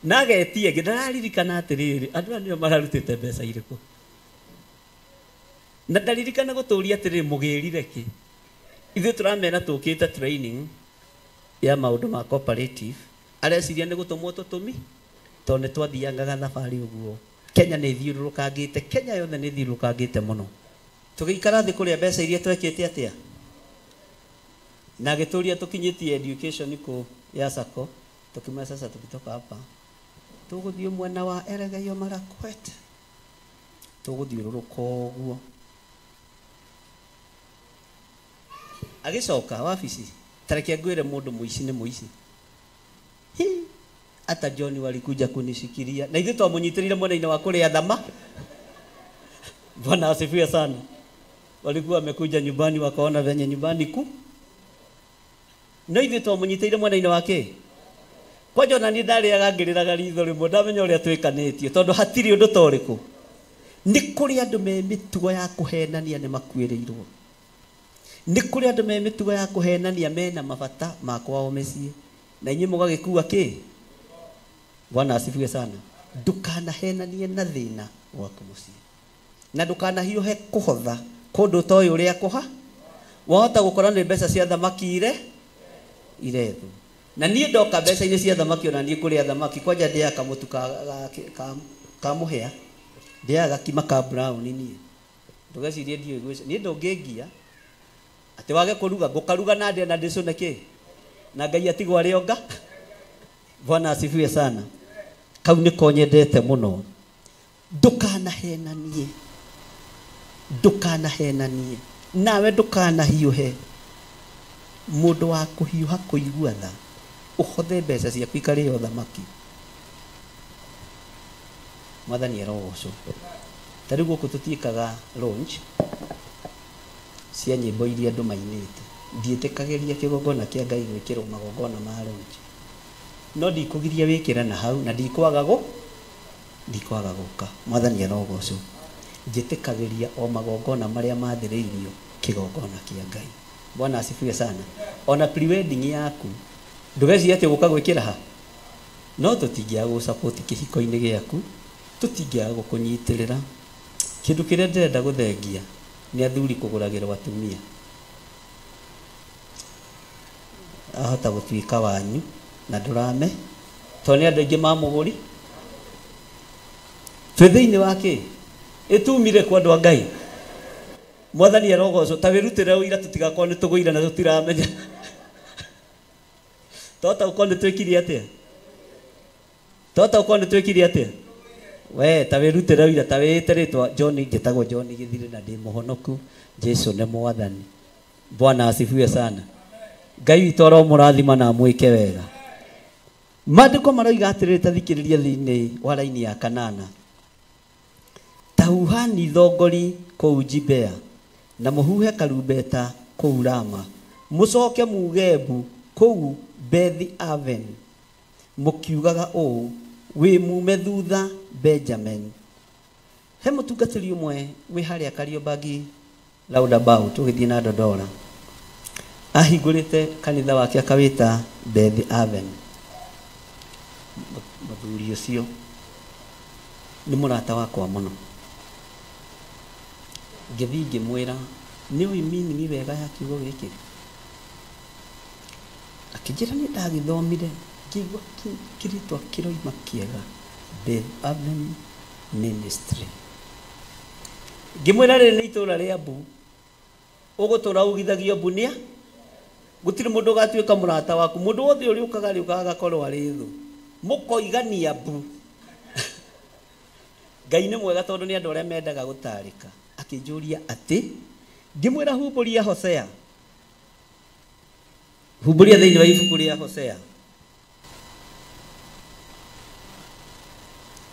Na agetie ngĩ ndararirikana atĩrĩrĩ andũ aya nĩo mararutĩte mbeca irĩkũ na ndaririkana gũtũria atĩrĩrĩ mũgĩrire kĩ ithuĩ tũramera tũkĩte training ya maũndũ ma cooperative areciria nĩ gũtũmwo tũtũmi tondũ nĩ twathiangaga thabarĩ ũguo. Kenya nĩ ĩthiũrũrũkangĩte, Kenya yothe nĩ ĩthiũrũrũkangĩte mũno. Tũgĩikara thĩ kũrĩa mbeca iria twekĩte atĩa na agĩtũria tũkinyĩtie education kũ ya sacco Tukimwĩra sasa tukitoka hapa tũgũthiĩ mwena wa Elgeyo Marakwet, tũgũthiũrũrũka ũguo. Agĩcoka wabici, tareke ngwĩre mũndũ mũici nĩ mũici. Hi, hata John walikuja kunishikilia na ithuĩ twamũnyitĩrĩire mwena-inĩ wa kũrĩa thama. Bwana asifiwe sana. Walikuwa wamekuja nyumbani wakaona venye nyumbani ku no ithuĩ twamũnyitĩrĩire mwena-inĩ wake. Kwanja ona niĩ ndarĩaga ngĩrĩraga ritho rĩmwe ndamenya ũrĩa twĩkanĩtio tondũ hatirĩ ũndũ ta ũrĩkũ. Nĩ kũrĩ andũ me mĩtugo ya kũhenania nĩ makuĩrĩirwo. Nĩ kũrĩ andũ me mĩtugo ya kũhenania mena mabata ma kwao mĩciĩ na inyuĩ mũgagĩkua kĩ. Bwana asifiwe sana. Ndũkanahenanie na thĩna gwaku mũciĩ na ndũkanahiũhe kũhotha kũndũ ũtoĩ ũrĩa kũha. Wahota gũkora nĩ mbeca cia thamaki ire irethwo. Na niĩ ndoka mbeca-inĩ cia thamaki ona niĩ kũrĩa thamaki kwanja ndĩaga kamũtu ka mũhĩa, ndĩaga gakima ka brown niĩ. Ndũgecirie ndiũĩ gwĩca, niĩ ndũngĩngia atĩ wage kũruga, ngũkaruga na ndĩe na ndĩcũne kĩ na Ngai atigwo arĩ onga. Bwana asifiwe sana. Kau nĩko nyendete mũno. Ndũkanahenanie, ndũkanahenanie nawe ndũkanahiũhe. Mũndũ wa kũhiũha kũigua tha ũhothe mbeca ciaku ikarĩo thamaki. Mwathani arogocwo. Ta rĩu gũkũ tũtiĩkaga launch cia nyĩmbo iria andũ mainĩte. Ndiĩtĩkagĩria kĩgongona kĩa Ngai gwĩkĩrwo magongona ma launch. No ndikũgiria wĩkĩre na hau na ndikwaga gũka. Mwathani arogocwo. Njĩtĩkagĩria o magongona marĩa mathĩrĩirio kĩgongona kĩa Ngai. Bwana asifiwe sana. Ona pre-wedding yaku ndũgecirie atĩ gũka gwĩkĩra ha, no tũtingĩaga gũsupport kĩhiko-inĩ gĩaku, tũtingĩaga gũkũnyitĩrĩra. Kĩndũ kĩrĩa ndĩrenda gũthengia nĩ athuri kũgũragĩrwo atumia. Ahota gũtuĩka wanyu na ndũrame tondũ nĩ andũ aingĩ mamũgũri. Twĩ thĩinĩ wa kĩ ĩtumire kwa andũ a Ngai. Mwathani arogocwo. Ta wĩrutĩre ũira tũtigakorwo nĩ tũgũire na tũtiramenya. Tota ũkorwo nĩ twĩkire atĩa? Tota ũkorwo nĩ twĩkire atĩa? We ta wĩrutĩre ũira, ta wĩĩte rĩtwa John, njĩtagwo John Gĩthirĩ na ndĩ mũhonoku. Jesu nĩ mwathani. Bwana asifiwe sana. Ngai witũ aromũrathima na amwĩke wega. Maandĩko maroiga atĩrĩrĩ, ta thikĩrĩria thĩinĩ wa raini ya kanana. Ta huhani thongori kũu Gibea na mũhuhe karumbeta kũu Rama, mũcoke muge mbu kũu Bethi-Aven, mũkiugaga ũũ, wĩ mume thutha Benjamin. He mũtungatĩri ũmwe wĩ harĩa Kariobangi roundabout ũgĩthiĩ na Dodora, ahingũrĩte kanitha wake akawĩta Bethi-Aven. Mũthuri ũcio nĩ mũrata wakwa mũno. Ngĩthiĩ ngĩmwĩra nĩ ũĩ meaning wega ya kiugo gĩkĩ. Akĩnjĩra nĩ ndagĩthomire, ngĩigua kĩrĩtwa kĩroima kĩega, Beth-Aven Ministry. Ngĩmwĩra rĩrĩ nĩ itũũra rĩa mbu, ũgũtũra ugithagio mbu nĩa gũtirĩ mũndũ ũgatuĩka mũrata waku. Mũndũ wothe ũrĩa ũkaga rĩũkaga agakorwo arĩ thũ, mũkoigania mbu. Ngai nĩ mwega tondũ nĩ andũ arĩa mendaga gũtarĩka. Akĩnjũria atĩ, ngĩmwĩra humbũria Hosea, humbũria thĩinĩ wa ibuku rĩa Hosea.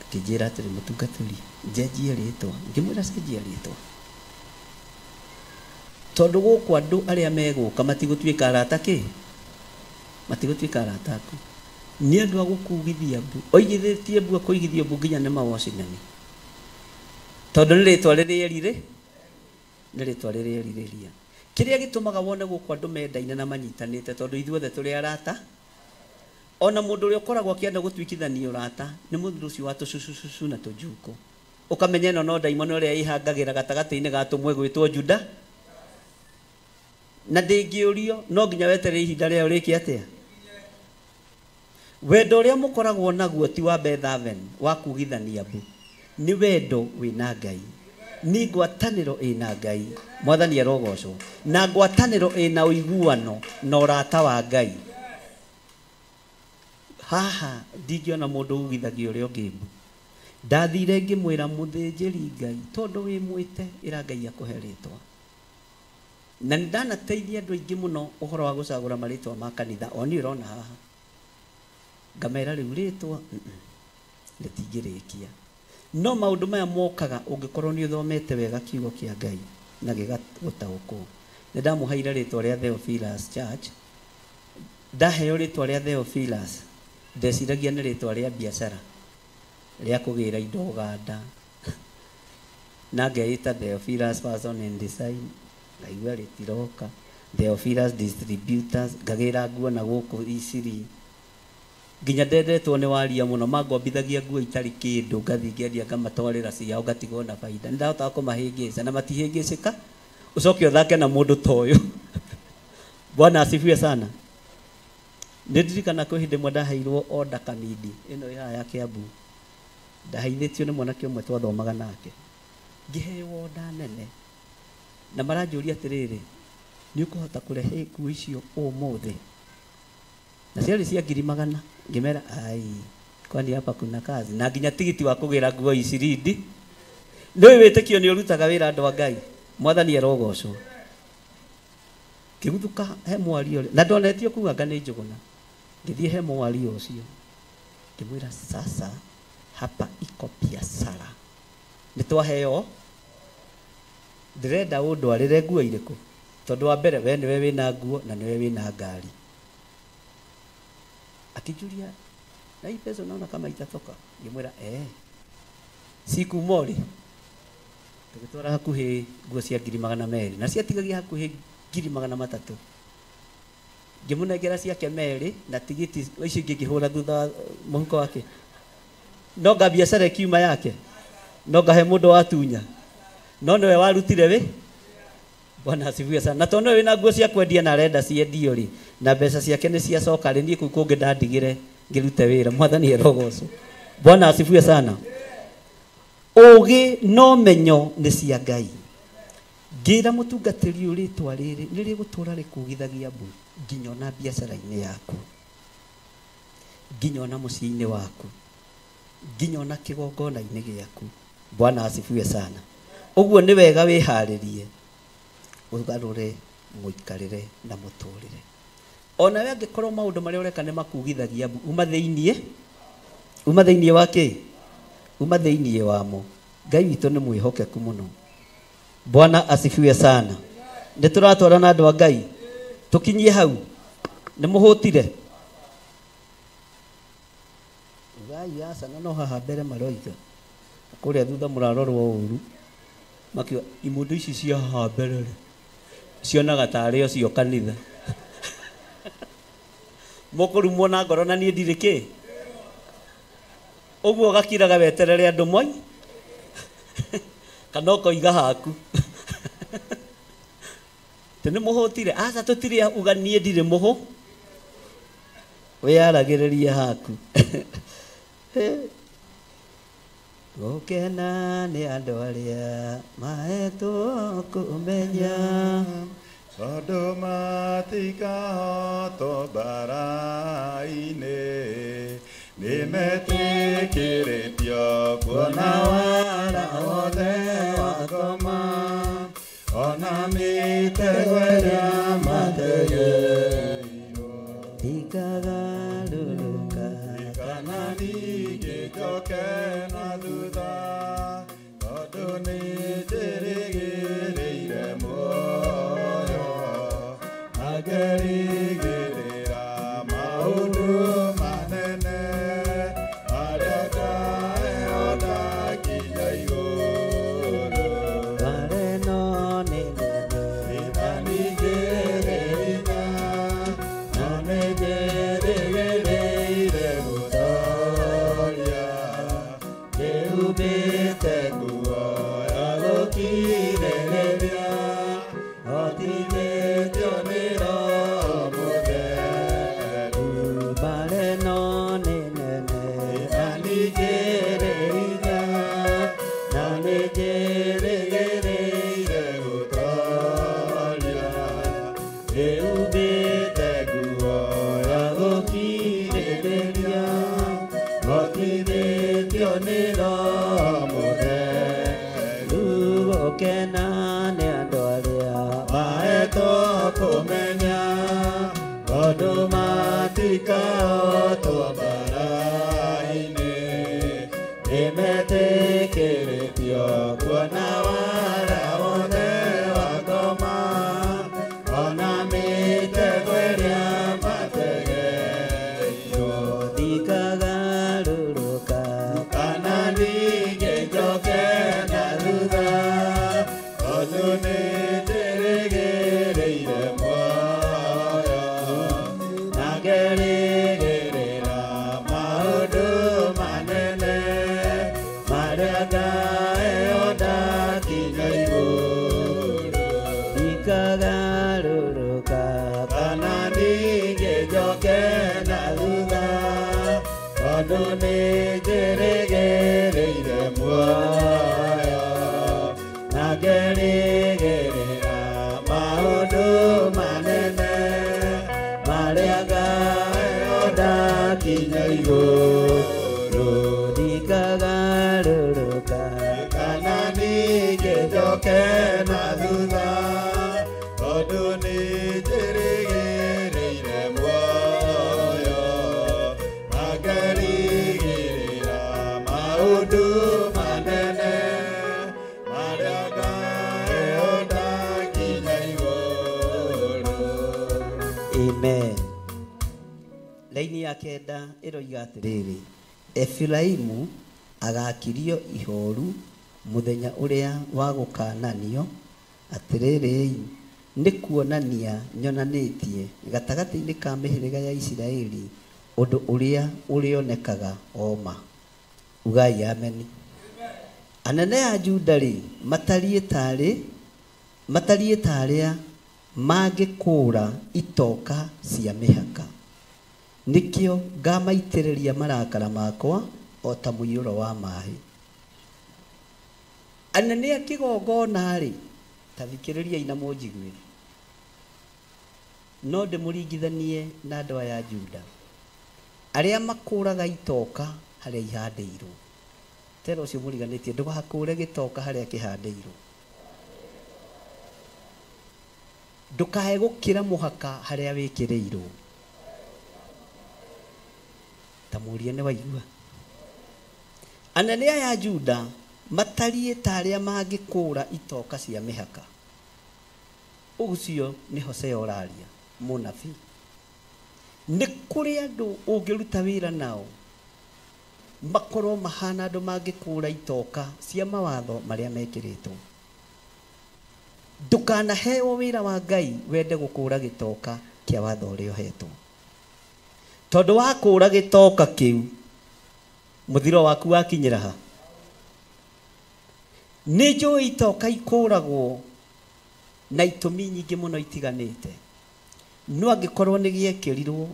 Akĩnjĩra atĩrĩ, mũtungatĩri, njenjie rĩtwa. Ngĩmwĩra cenjia rĩtwa tondũ gũkũ andũ arĩa megũka matigũtuĩka arata kĩ, matigũtuĩka arata aku. Nĩ andũ a gũkugithia mbu, oigithĩtie mbu akũigithia mbu nginya nĩ mawacinani, tondũ nĩ rĩtwa rĩrĩa erire, nĩ rĩtwa rĩrĩa erirĩria. Kĩrĩa gĩtũmaga wone gũkũ andũ mendaine na manyitanĩte tondũ ithuothe tũrĩ arata. Ona mũndũ ũrĩa ũkoragwo akĩenda gũtuĩkithania ũrata nĩ mũndũ ũcio wa tũcucucucu na tũnjuko. Ũkamenya ĩno no ndaimono ĩrĩa ĩhangagĩra gatagatĩ-inĩ ga tũmwe gwĩtwo Juda. Na ndĩngĩũrio no nginya weterere ihinda rĩayo rĩke atĩa. Wendo ũrĩa mũkoragwo naguo ti wa Beth-Aven wa kugithania mbu, nĩ wendo wĩna Ngai, nĩ ngwatanĩro ĩna Ngai. Mwathani arogocwo. Na ngwatanĩro ĩna ũiguano na ũrata wa Ngai. Haha ndingĩona mũndũ ugithagia ũrĩa ũngĩ mbu. Ndathire ngĩmwĩra mũthĩnjĩri Ngai tondũ wĩ mwĩte ĩra Ngai akũhe rĩtwa. Na nĩ ndanateithia andũ aingĩ mũno ũhoro wa gũcagũra marĩtwa ma kanitha o niĩ ũrona haha. Ngamera rĩu rĩtwa rĩtingĩrĩkia. No maũndũ maya mokaga ũngĩkorwo nĩ ũthomete wega kiugo kĩa Ngai na gĩgagũtaũkwo. Nĩ ndamũheire rĩtwa rĩa Theophilus Church. Ndaheo rĩtwa rĩa Theophilus ndeciragia nĩ rĩtwa rĩa biacara rĩa kũgĩra indo Uganda. Na ngeĩta Theophilus Fashion and Design, ngaigua rĩtiroka. Theophilus Distributors, ngagĩra nguo na gũkũ Isiri. Nginya ndendetwo nĩ waria mũno, mangombithagia nguo itarĩ kĩndũ, ngathiĩ ngendia ngamatwarĩra ciao ngatigwo na baida. Nĩ ndahotaga kũmahĩngĩca na matihĩngĩcĩka, ũcoke ũthake na mũndũ ta ũyũ. Bwana asifiwe sana. Nĩ ndirikana kwĩ hĩndĩ ĩmwe ndaheirwo order Kamindi ĩno ĩ haha ya Kiambu. Ndaheithĩtio nĩ mwanake ũmwe twathomaga nake. Ngĩheo order nene na maranjũria atĩrĩrĩ, nĩ ũkũhota kũrehe nguo icio ũmũthĩ? Na ciarĩ cia 100,000. Ngĩmera ai, kwani hapa kuna kazi? Na nginya tigiti wa kũgĩra nguo ici rindi. Nĩ wĩtĩkio nĩ ũrutaga wĩra andũ a Ngai. Mwathani arogocwo. Ngĩguthũka he mwario ũrĩa, na ndonetio kuga anga nĩ Njũgũna. Ngĩthiĩ he mwario ũcio ngĩmwĩra sasa hapa iko biashara. Nĩ twaheo, ndĩrenda ũndwarĩre nguo irĩkũ? Tondũ wa mbere we nĩwe wĩna nguo na nĩwe wĩna ngari. Akĩnjũria na hii pesa unaona kama itatoka? Ngĩmwĩra siku mori. Tũgĩtwara hakuhĩ nguo cia 200,000 na ciatigagia hakuhĩ 300,000. Ngĩmũnengera ciake 2 na tigiti icio ingĩ ngĩhũra thutha wa mũhuko wake. No nga biacara ĩkiuma yake, no ngahe mũndũ watunya, no nĩwe warutire wĩ. Bwana asifiwe sana. Na tondũ nĩwe wĩna nguo cia kwendia na arenda ciendio rĩ, na mbeca ciake nĩ ciacoka rĩ, niĩ kũu kũngĩ ndandigire ngĩrute wĩra. Mwathani arogocwo. Bwana asifiwe sana. Ũgĩ no menyo nĩ cia Ngai. Ngĩra mũtungatĩri ũyũ rĩtwa rĩrĩ nĩ rĩgũtũra rĩkugithagia mbu nginya ona biacara-inĩ yaku, nginya ona mũciĩ-inĩ waku, nginya ona kĩgongona-inĩ gĩaku. Bwana asifiwe sana. Ũguo nĩ wega wĩharĩrie ũgarũre mũikarĩre na mũtũrĩre. Ona we angĩkorwo maũndũ marĩa ũreka nĩ makugithagia mbu, uma thĩiniĩ, uma thĩiniĩ wa kĩ? Uma thĩiniĩ wamo. Ngai witũ nĩ mwĩhokeku mũno. Bwana asifiwe sana. Nĩ tũratwarana andũ a Ngai, tũkinyie hau. Nĩ mũhũtire? Ugai aca, na no haha mbere maroiga, kũrĩa thutha mũrarorwo ũru, makiuga imũndũ ici cia haha mbere rĩ cionaga tarĩ o cio kanitha. Mũkũrumwo na ngoro na niĩ ndirĩ kĩ. Ũguo ũgakiraga weterere andũ moi kana ũkoiga haku. Tĩ nĩ mũhũtire? Aca, tũtirĩ uga niĩ ndirĩ mũhũ. Wĩyaragĩrĩrie haku. Gũkena nĩ andũ arĩa mahetwo kũmenya, tondũ matikahotwo mbara-inĩ, nĩmetĩkĩrĩtio kuona wara wothe wa ngoma, ona mĩtego ĩrĩa mategeirwo. Ndikagarũrũka kana ningĩ njoke na thutha, tondũ nĩ njĩrĩgĩrĩire muoyo, na ngerĩgĩrĩra maũndũ manene marĩa ngaheo ndakinya igũrũ. Mbara ĩno nĩ nene, Na ningĩ nĩ hinya, na nĩ njĩrĩgĩrĩire gũtooria, ngĩhumbĩte nguo ya gũkirĩrĩria, hotithĩtio nĩ Roho Nĩ andũ arĩa mahetwo kũmenya, tondũ matikahotwo mbara-inĩ. Nĩmetĩkĩrĩtio kuona wara wothe wa ngoma, ona mĩtego ĩrĩa mategeirwo. Ndikagarũrũka kana ningĩ njoke na thutha, tondũ nĩnjĩrĩgĩrĩire muoyo, na ngerĩgĩrĩra maũndũ manene marĩa ngaheo ndakinya igũrũ. Ndikagarũrũka kana ningĩ njoke na thutha, tondũ nĩnjĩrĩgĩrĩire muoyo, na ngerĩgĩrĩra maũndũ manene marĩa ngaheo ndakinya igũrũ. Ndikagarũrũka kana ningĩ njoke na thutha, tondũ nĩnjĩrĩgĩrĩire muoyo, na ngerĩgĩrĩra maũndũ manene marĩa ngaheo ndakinya igũrũ. Amen. Laini ya kenda ĩroiga atĩrĩrĩ, Efiraimu agakirio ihoru mũthenya ũrĩa wa gũkananio. Atĩrĩrĩ, nĩ kuonania nyonanĩtie gatagatĩ-inĩ ka mĩhĩrĩga ya Isiraeli ũndũ ũrĩa ũrĩonekaga o ma. Ugai ameni. Anene a Juda rĩ, matariĩ ta arĩa mangĩkũũra itoka cia mĩhaka. Nĩkĩo ngamaitĩrĩria marakara makwa o ta mũiyũro wa maaĩ. Anene a kĩgongona rĩ, ta thikĩrĩriai na mũnjiguĩre, no ndĩmũringithanie na andũ aya a Juda arĩa makũraga itoka harĩa ihandĩirwo. Tera ũcio mũriganĩtie, ndũgakũre gĩtoka harĩa kĩhandĩirwo. Ndũkae gũkĩra mũhaka harĩa wĩkĩrĩirwo. Ta mũrie nĩ waigua. Anene aya a Juda matariĩ ta arĩa mangĩkũra itoka cia mĩhaka. Ũcio nĩ Hosea ũraria, mũnabii. Nĩ kũrĩ andũ ũngĩruta wĩra nao makorwo mahana andũ mangĩkũra itoka cia mawatho marĩa mekĩrĩtwo. Ndũkanaheo wĩra wa Ngai wende gũkũra gĩtoka kĩa watho ũrĩa ũhetwo. Tondũ wakũra gĩtoka kĩu, mũthiro waku wakinyĩra ha? Nĩ njũĩ itoka ikũragwo na itũmi nyingĩ mũno itiganĩte. No angĩkorwo nĩ gĩekĩrirwo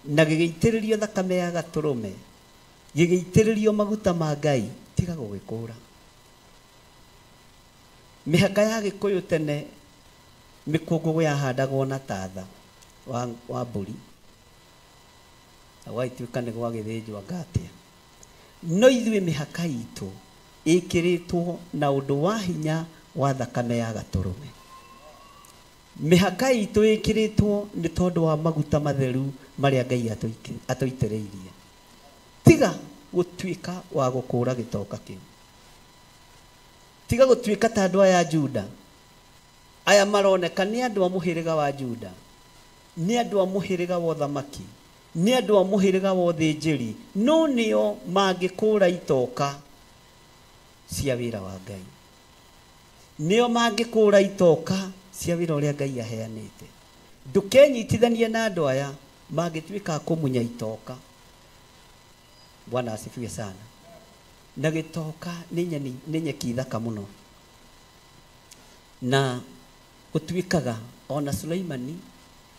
na gĩgĩitĩrĩrio thakame ya gatũrũme, gĩgĩitĩrĩrio maguta ma Ngai, tiga gũgĩkũra. Mĩhaka ya Gĩkũyũ tene mĩkũngũgũ yahandagwo na tatha wa mbũri, na gwagĩtuĩka nĩ gwagĩthĩnjwo ngatia. No ithuĩ mĩhaka itũ ĩkĩrĩtwo na ũndũ wa hinya wa thakame ya gatũrũme. Mĩhaka itũ ĩkĩrĩtwo nĩ tondũ wa maguta matheru marĩa Ngai atũitĩrĩirie. Tiga gũtuĩka wa gũkũra gĩtoka kĩu. Tiga gũtuĩka ta andũ aya a Juda. Aya maroneka nĩ andũ a mũhĩrĩga wa Juda, nĩ andũ a mũhĩrĩga wa ũthamaki, nĩ andũ a mũhĩrĩga wa ũthĩnjĩri, no nĩo mangĩkũra itoka cia wĩra wa Ngai. Nĩo mangĩkũra itoka cia wĩra ũrĩa Ngai aheanĩte. Ndũkenyitithanie na andũ aya mangĩtuĩka a kũmunya itoka. Bwana asifiwe sana. Na gĩtoka nĩ nyeki thaka mũno. Na gũtuĩkaga ona Suleimani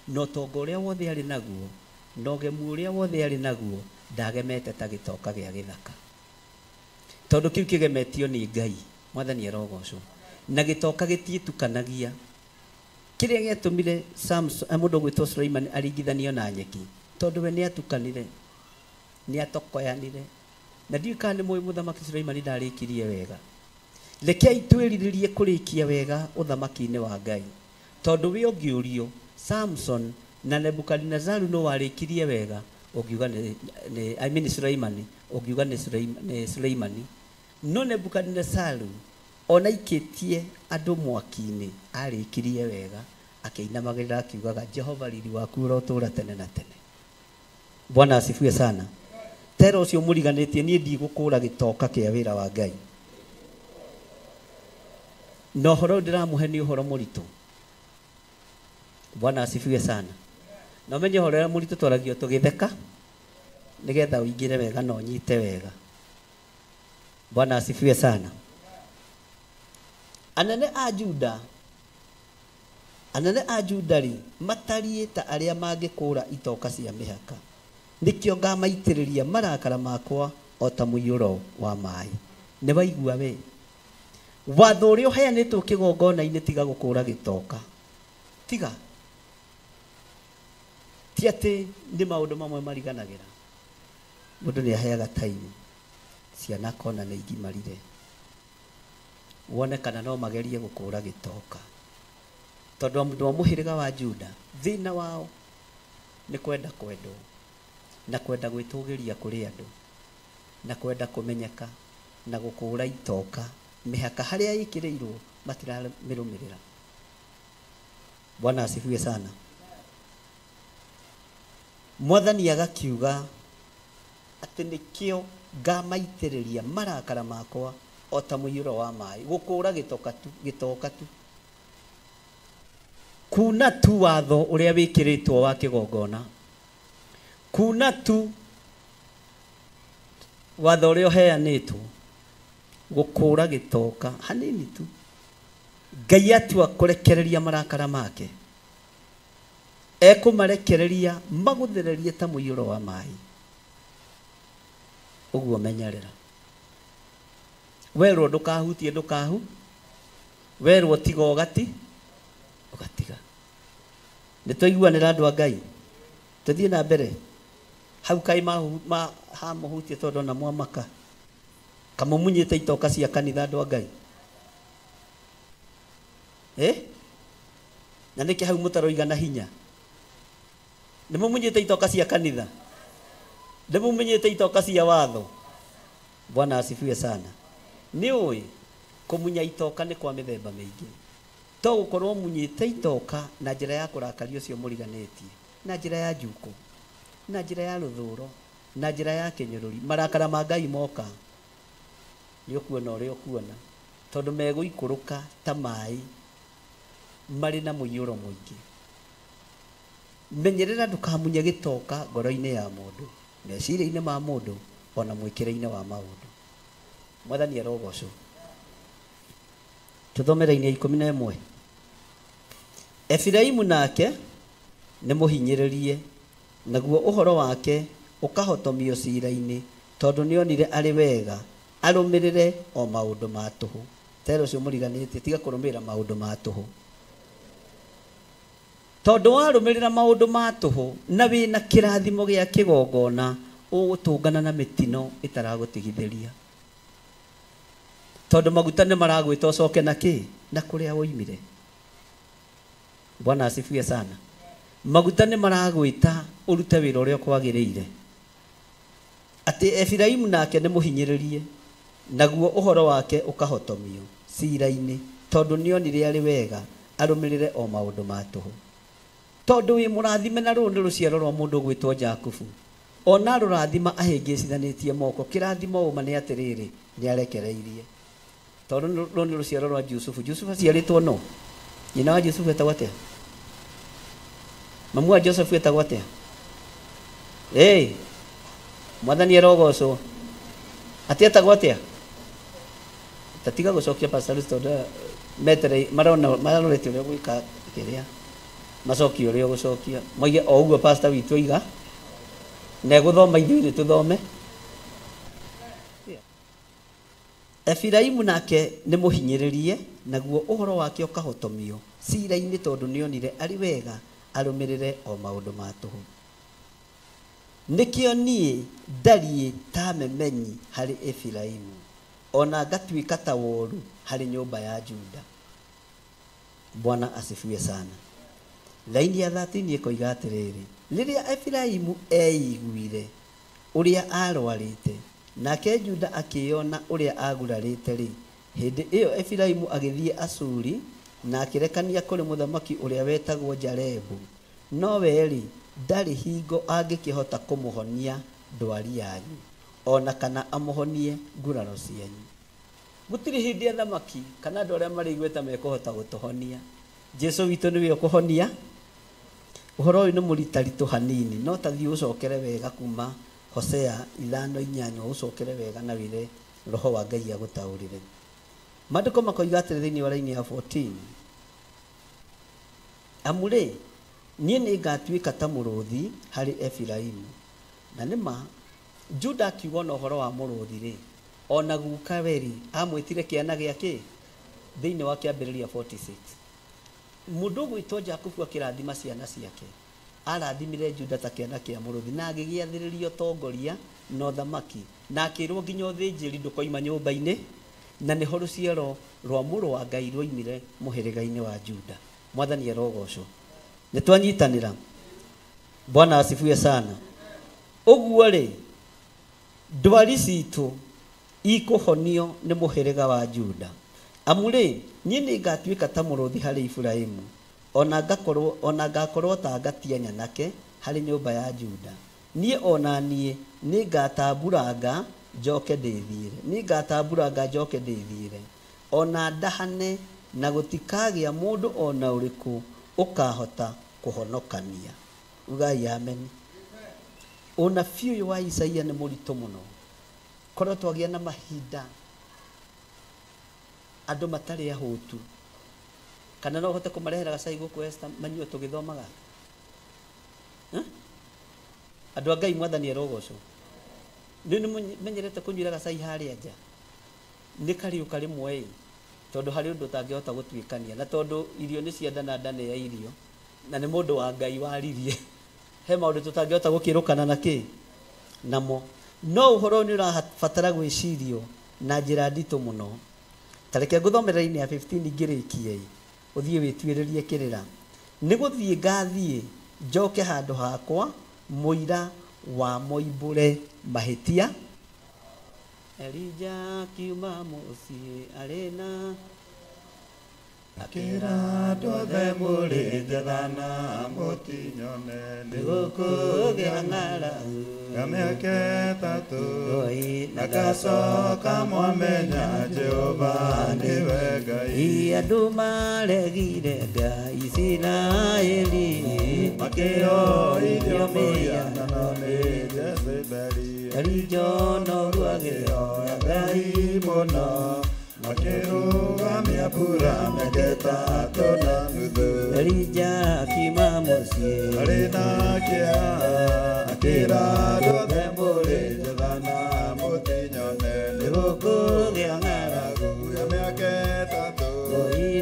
na ũtonga ũrĩa wothe arĩ naguo, na ũgemu ũrĩa wothe arĩ naguo, ndagemete ta gĩtoka gĩa gĩthaka. Tondũ kĩu kĩgemetio nĩ Ngai, Mwathani arogocwo. Na gĩtoka gĩtiĩtukanagia. Kĩrĩa gĩatũmire mũndũ ũgwĩtwo Suleimani aringithanio na nyeki, tondũ we nĩatukanire, nĩatokoyanire. Na ndiũĩ kana nĩ mũĩ mũthamaki Suleimani ndarĩkirie wega. Rekei twĩrirĩrie kũrĩkia wega ũthamaki-inĩ wa Ngai. Tondũ we ũngĩũrio Samson na Nebukadinezaru no warĩkirie wega, ũngiuga nĩ I mean Suleimani, ũngiuga nĩ Suleimani. No Nebukadinezaru ona ikĩtie andũ mwaki-inĩ arĩkirie wega, akĩinamagĩrĩra akiugaga Jehova riri waku ũrotũũra tene na tene. Bwana asifiwe sana. Tera ũcio mũriganĩtie niĩ ndigũkũra gĩtoka kĩa wĩra wa Ngai. Na ũhoro ndĩramũhe nĩ ũhoro mũritũ. Bwana asifiwe sana. Na ũmenye ũhoro ũrĩa mũritũ twaragio tũgĩtheka nĩgetha ũingĩre wega na ũnyite wega. Bwana asifiwe sana. Anene a Juda, anene a Juda rĩ matariĩ ta arĩa mangĩkũra itoka cia mĩhaka. Nĩkĩo ngamaitĩrĩria marakara makwa o ta mũiyũro wa maĩ. Nĩ waigua we? Watho ũrĩa ũheanĩtwo kĩgongona-inĩ tiga gũkũra gĩtoka. Tiga. Ti atĩ nĩ maũndũ mamwe mariganagĩra. Mũndũ nĩ aheaga time ciana akona nĩ igimarire. Wone kana no magerie gũkũra gĩtoka. Tondũ andũ a mũhĩrĩga wa Juda thĩna wao nĩ kwenda kwendwo na kwenda gwĩtũgĩria kũrĩ andũ na kwenda kũmenyeka na gũkũra itoka mĩhaka harĩa ĩkĩrĩirwo matiramĩrũmĩrĩra. Bwana asifiwe sana. Mwathani agakiuga atĩ nĩkĩo ngamaitĩrĩria marakara makwa o ta mũiyũro wa maĩ. Gũkũra gĩtoka tu, gĩtoka tu. Kuna tu watho ũrĩa wĩkĩrĩtwo wa kĩgongona. Kuna tu watho ũrĩa ũheanĩtwo gũkũra gĩtoka hanini tu. Ngai atua kũrekereria marakara make. Ekũmarekereria magũthererie ta mũiyũro wa maĩ. Ũguo menyerera. Werwo ndũkahutie ndũkahu, werwo tiga ũgati, ũgatiga. Nĩ twaiguanĩra andũ a Ngai. Tũthiĩ na mbere. Hau kaĩ hamũhutie tondũ ona mwamaka. Kamũmunyĩte itoka cia kanitha andũ a Ngai. Na nĩkĩ hau mũtaroiga na hinya? Nĩ mũmunyĩte itoka cia kanitha? Nĩ mũmunyĩte itoka cia watho? Bwana asifiwe sana. Nĩ ũĩ kũmunya itoka nĩ kwa mĩthemba mĩingĩ. To gũkorwo munyĩte itoka na njĩra ya kũrakaria ũcio mũriganĩtie, na njĩra ya njuko, na njĩra ya rũthũro, na njĩra ya kĩnyũrũri. Marakara ma Ngai moka nĩ ũkuona ũrĩa ũkuona, tondũ megũikũrũka ta maĩ marĩ na mũiyũro mũingĩ. Menyerera ndũkamunye gĩtoka ngoro-inĩ ya mũndũ, meciria-inĩ ma mũndũ, ona mwĩkĩre-inĩ wa maũndũ. Mwathani arogocwo. Tũthome raini ya 11. Efiraimu nake nĩ mũhinyĩrĩrie, naguo ũhoro wake ũkahotomio cira-inĩ, tondũ nĩonire arĩ wega arũmĩrĩre o maũndũ ma tũhũ. Tera ũcio mũriganĩtie tiga kũrũmĩrĩra maũndũ ma tũhũ. Tondũ warũmĩrĩra maũndũ ma tũhũ na wĩna kĩrathimo gĩa kĩgongona, ũgũtũngana na mĩtino ĩtaragũtigithĩria. Tondũ maguta nĩ maragwĩta ũcoke na kĩ? Na kũrĩa woimire. Bwana asifiwe sana. Maguta nĩ maragwĩta ũrute wĩra ũrĩa kwagĩrĩire. Atĩ Efiraimu nake nĩ mũhinyĩrĩrie, naguo ũhoro wake ũkahotomio cira-inĩ, tondũ nĩonire arĩ wega arũmĩrĩre o maũndũ ma tũhũ. Tondũ wĩ mũrathime na rũrũ nĩ rũciaro rwa mũndũ ũgwĩtwo Jakubu. Ona rũrathima ahĩngĩcithanĩtie moko, kĩrathimo ũma nĩ atĩrĩrĩ, nĩ arekereirie. Tondũ rũrũ nĩ rũciaro rwa Jusufu. Jusufu aciarĩtwo no? Nyina wa Jusufu etagwo atĩa? Mamu wa Joseph etagwo atĩa? Mwathani arogocwo. Atĩ etagwo atĩa? Tatiga gũcokia Pastor tondũ metere marona marorete ũrĩa gwĩka kĩrĩa. Macokie ũrĩa ũgũcokia. Moige o ũguo pastor witũ oiga. Na egũthoma ithuĩ nĩ tũthome. Efiraimu nake nĩ mũhinyĩrĩrie, naguo ũhoro wake ũkahotomio cira-inĩ, tondũ nĩonire arĩ wega arũmĩrĩre o maũndũ ma tũhũ. Nĩkĩo niĩ ndariĩ ta memenyi harĩ Efiraimu, Ona ngatuĩka ta woru harĩ nyũmba ya Juda. Bwana asifiwe sana. Laini ya 13 ĩkoiga atĩrĩrĩ, rĩrĩa Efiraimu eiguire ũrĩa arwarĩte, nake Juda akĩona ũrĩa agurarĩte rĩ, hĩndĩ ĩyo Efiraimu agĩthiĩ Asuri na akĩrekania kũrĩ mũthamaki ũrĩa wetagwo Jarebu. No we-rĩ, ndarĩ hingo angĩkĩhota kũmũhonia ndwari yanyu, ona kana amũhonie nguraro cianyu. Gũtirĩ hĩndĩ athamaki kana andũ arĩa marĩ igweta mekũhota gũtũhonia. Jesu witũ nĩwe ũkũhonia. Ũhoro ũyũ nĩ mũritaritũ hanini, no ta thiĩ ũcokere wega kuma Hosea 5:8, ũcokere wega na wĩre Roho wa Ngai agũtaũrĩre. Maandĩko makoiga atĩrĩ thĩinĩ wa raini ya 14, amu rĩ, niĩ nĩngatuĩka ta mũrũthi harĩ Efiraimu. Na nĩma Juda akiuga ona ũhoro wa mũrũthi rĩ, ona guka weri amwĩtire kĩana gĩake thĩinĩ wa kĩambĩrĩria 46. Mũndũ ũgwĩtwo Jakubu akĩrathima ciana ciake, arathimire Juda ta kĩana kĩa mũrũthi, na agĩgĩathĩrĩria ũtongoria na ũthamaki, na akĩrwo nginya ũthĩnjĩri ndũkoima nyũmba-inĩ, na nĩho rũciaro rwa mũrũ wa Ngai rwoimire mũhĩrĩga-inĩ wa Juda. Mwathani arogocwo. Nĩ twanyitanĩra. Bwana asifiwe sana. Ũguo rĩ, ndwari citũ ikũhonio nĩ mũhĩrĩga wa Juda. Amu rĩ, niĩ nĩngatuĩka ta mũrũthi harĩ Iburahĩmu, ona ngakorwo ta ngatia nyanake harĩ nyũmba ya Juda. Niĩ ona niĩ nĩngatamburanga njoke ndĩthiĩre, nĩngatamburanga njoke ndĩthiĩre, ona ndahane, na gũtikagĩa mũndũ ona ũrĩkũ ũkahota kũhonokania. Ugai amen. Ũnabii ũyũ wa Isaia nĩ mũritũ mũno. Korwo twagĩa na mahinda andũ matarĩ ahũtu, kana no ũhote kũmarehera gacai gũkũ Esther manyue tũgĩthomaga? Andũ a Ngai, Mwathani arogocwo. Nĩ nĩmenyerete kũnyuĩra gacai harĩa nja, nĩ kariũka rĩmwe ĩ, tondũ harĩ ũndũ ũtangĩhota gũtuĩkania, na tondũ irio nĩ cia nda na nda nĩ ya irio, na nĩ mũndũ wa Ngai waririe, he maũndũ tũtangĩhota gũkĩrũkana na kĩ namo. No ũhoro nĩ ũrabatara gwĩcirio na njĩra nditũ mũno. Ta reke ngũthomere-inĩ ya 15 ngĩrĩkie, ũthiĩ wĩtuĩrĩrie kĩrĩra. Nĩ gũthiĩ ngathiĩ njoke handũ hakwa, mũira wa moimbũre mahĩtia. Elija akiuma mũciĩ arĩ na akĩra andũ othe mũrĩ njathana mũtinyone, nĩgũkũgĩa ng'aragu ya mĩaka ĩtatũ, na ngacoka mwamenya Jehova nĩwe Ngai. Andũ maregire Ngai Isiraeli, makĩoithio mĩhianano nĩ Jezebeli. Elija noguo akĩhoya Ngai mũno, makĩrũgamia mbura mĩaka ĩtatũ na nuthu. Elija akiuma mũciĩ arĩ na kĩeha, akĩra andũ othe mũrĩ njathana mũtinyone, nĩgũkũgĩa ng'aragu ya mĩaka ĩtatũ,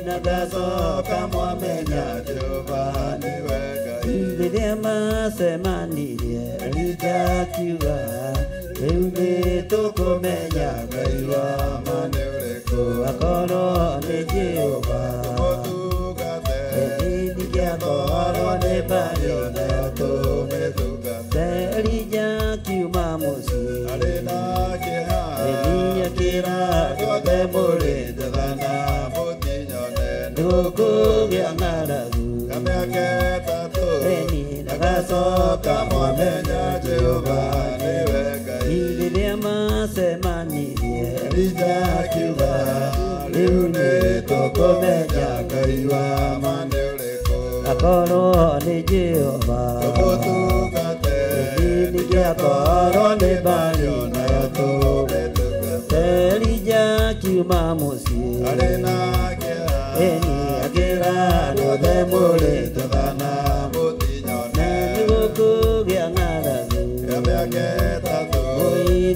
na ngacoka mwamenya Jehova nĩwe Ngai. Rĩrĩa macemanirie, Elija akiuga, rĩu nĩtũkũmenya Ngai wa ma nĩ ũrĩkũ, akorwo nĩ Jehova tũmũtungate, ndingĩakorwo nĩ Baali nayo tũmĩtungate. Elija akiuma mũciĩ arĩ na kĩeha, Elija akĩra andũ othe mũrĩ njathana mũtinyone, nĩgũkũgĩa ng'aragu ya mĩaka ĩtatũ, na ngacoka mwamenya Jehova nĩwe Ngai. Rĩrĩa macemanirie, Elija akiuga, rĩu nĩtũkũmenya Ngai wa ma nĩ ũrĩkũ, akorwo nĩ Jehova tũmũtungate, ndingĩakorwo nĩ Baali nayo tũmĩtungate. Elija akiuma mũciĩ Arĩ na kĩeha, akĩra andũ othe mũrĩ njathana mũtinyone, nĩgũkũgĩa ng'aragu ya mĩaka ĩtatũ,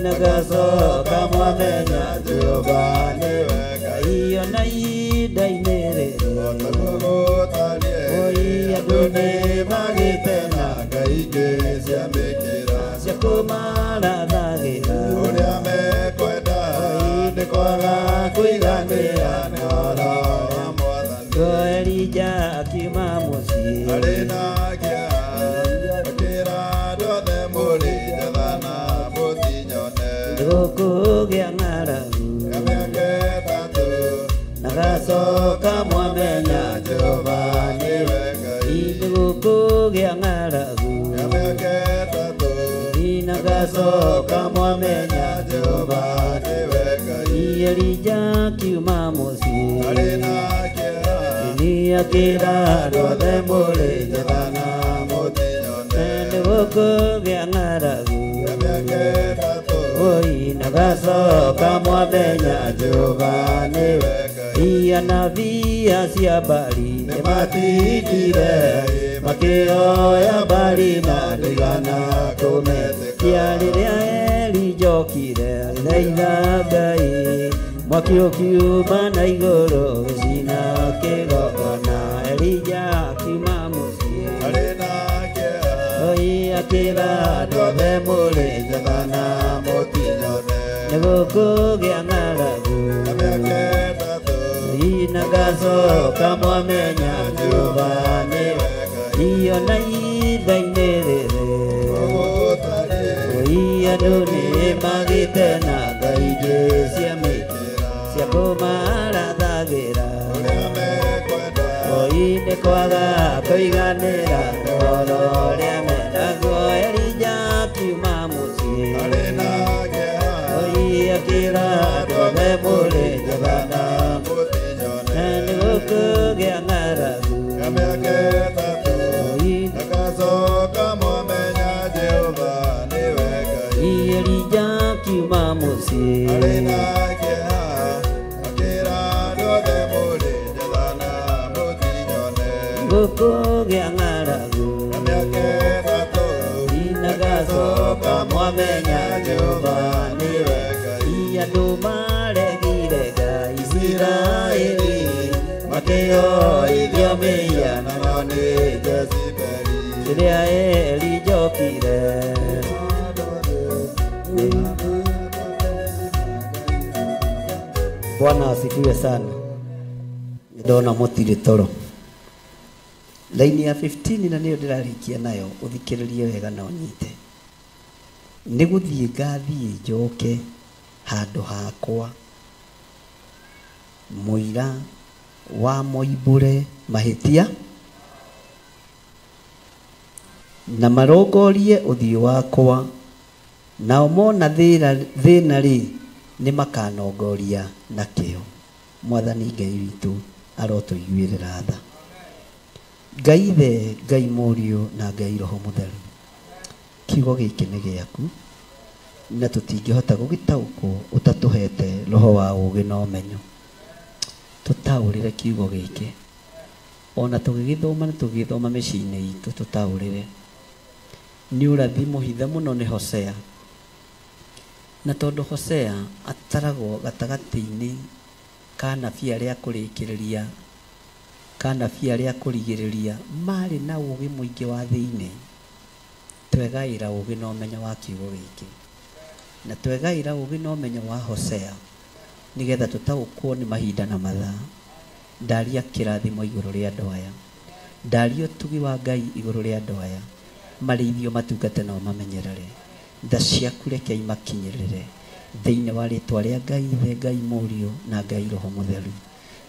na ngacoka mwamenya Jehova nĩwe Ngai. Ona ihinda-inĩ rĩrĩ, O taguo gũtariĩ, andũ nĩmagĩte na ngai ingĩ cia mĩkĩra, cia kũmarathagĩra ũrĩa mekwenda, nĩ kwaga Elija akiuma mũciĩ arĩ na kĩeha akĩra andũ othe mũrĩ njathana mũtinyone nĩgũkũgĩa ng'aragu ya mĩaka ĩtatũ na gacoka mwamenya Jehova nĩwe Ngai nĩgũkũgĩa ng'aragu ya mĩaka ĩtatũ na gacoka mwamenya Jehova nĩwe Ngai Elija akiuma mũciĩ arĩ na kĩeha ni akĩra andũ othe mũrĩ njathana mũtinyone nĩgũkũgĩa ng'aragu ya mĩaka ĩtatũ oi na gacoka mwamenya Jehova nĩwe Ngai anabii acio a Baali nĩmatindire makĩoya Baali na ndaigana kũmetĩka rĩrĩa Elija okire agĩthaitha Ngai mwaki ũkiuma na igũrũ ũgĩcina kĩgongona Elija akiuma mũciĩ arĩ na kĩeha oi akĩra andũ othe mũrĩ njathana mũtinyone nĩgũkũgĩa ng'aragu ya mĩaka ĩtatũ na gacoka mwamenya Jehova nĩwe nĩwe Ngai iyo na itha-inĩ rĩrĩ ũgũtariĩ oi andũ nĩmagĩte na ngai ingĩ cia mĩtĩ cia kũmarathagĩra ũrĩa mekwenda oi nĩ kwaga kũiganĩra ũhoro ũrĩa menaguo Elija akiuma mũciĩ arĩ na kĩeha oi akĩra andũ othe mũrĩ njathana mũtinyone nĩgũkũgĩa ng'aragu ya mĩaka ĩtatũ oi agacoka mwamenya Jehova nĩwe Ngai Elija akiuma mũciĩ arĩ na kĩeha akĩra andũ othe mũrĩ njathana mũtinyone gũkũgĩa ng'aragu ya mĩaka ĩtatũ na gacoka mwamenya Jehova nĩwe Ngai andũ maregire Ngai Isiraeli makĩoithio mĩhianano nĩ Jezebeli rĩrĩa Elija okire Bwana asifiwe sana. Ndona mũtirĩ toro. Laini ya 15 na nĩyo ndĩrarĩkia nayo ũthikĩrĩrie wega na ũnyite. Nĩ gũthiĩ ngathiĩ njoke handũ hakwa mũira wa moimbũre mahĩtia na marongorie ũthiũ wakwa nao mona thĩna rĩ nĩ makanongoria na kĩo. Mwathani Ngai witũ arotũiguĩrĩra tha. Ngai Ithe, Ngai Mũriũ na Ngai Roho Mũtheru, kiugo gĩkĩ nĩ gĩaku na tũtingĩhota gũgĩtaũkwo ũtatũhete roho wa ũũgĩ na ũmenyo. Tũtaũrĩre kiugo gĩkĩ ona tũgĩgĩthoma na tũgĩgĩthoma mĩciĩ-inĩ itũ tũtaũrĩre. Nĩ ũrathi mũhithe mũno nĩ Hosea, na tondũ Hosea ataragwo gatagatĩ-inĩ ka anabii arĩa kũrĩkĩrĩria ka anabii arĩa kũrigĩrĩria marĩ na ũũgĩ mũingĩ wa thĩinĩ. Twegaĩra ũũgĩ na ũmenyo wa kiugo gĩkĩ na twegaĩra ũũgĩ na ũmenyo wa Hosea nĩgetha tũtaũkwo nĩ mahinda na mathaa. Ndaria kĩrathimo igũrũ rĩa andũ aya, ndaria ũtugi wa Ngai igũrũ rĩa andũ aya, marĩithio matungate nao mamenyerere. Tha ciaku reke imakinyĩrĩre thĩinĩ wa rĩtwa rĩa Ngai Ithe, Ngai Mũriũ na Ngai Roho Mũtheru.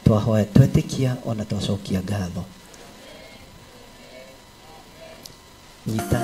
Twahoya twetĩkia ona twacokia ngatho. Nyita.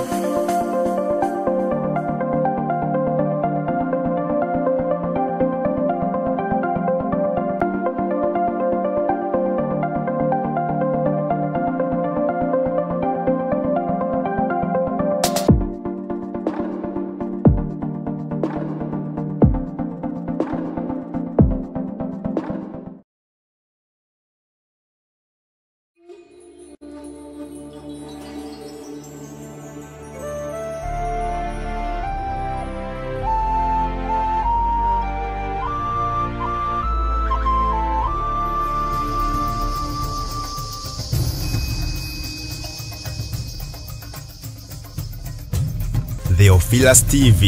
Theophilus TV,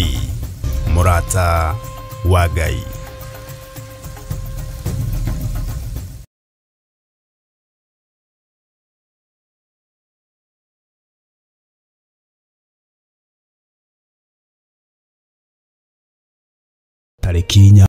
Murata wa Ngai. Tarĩki 4.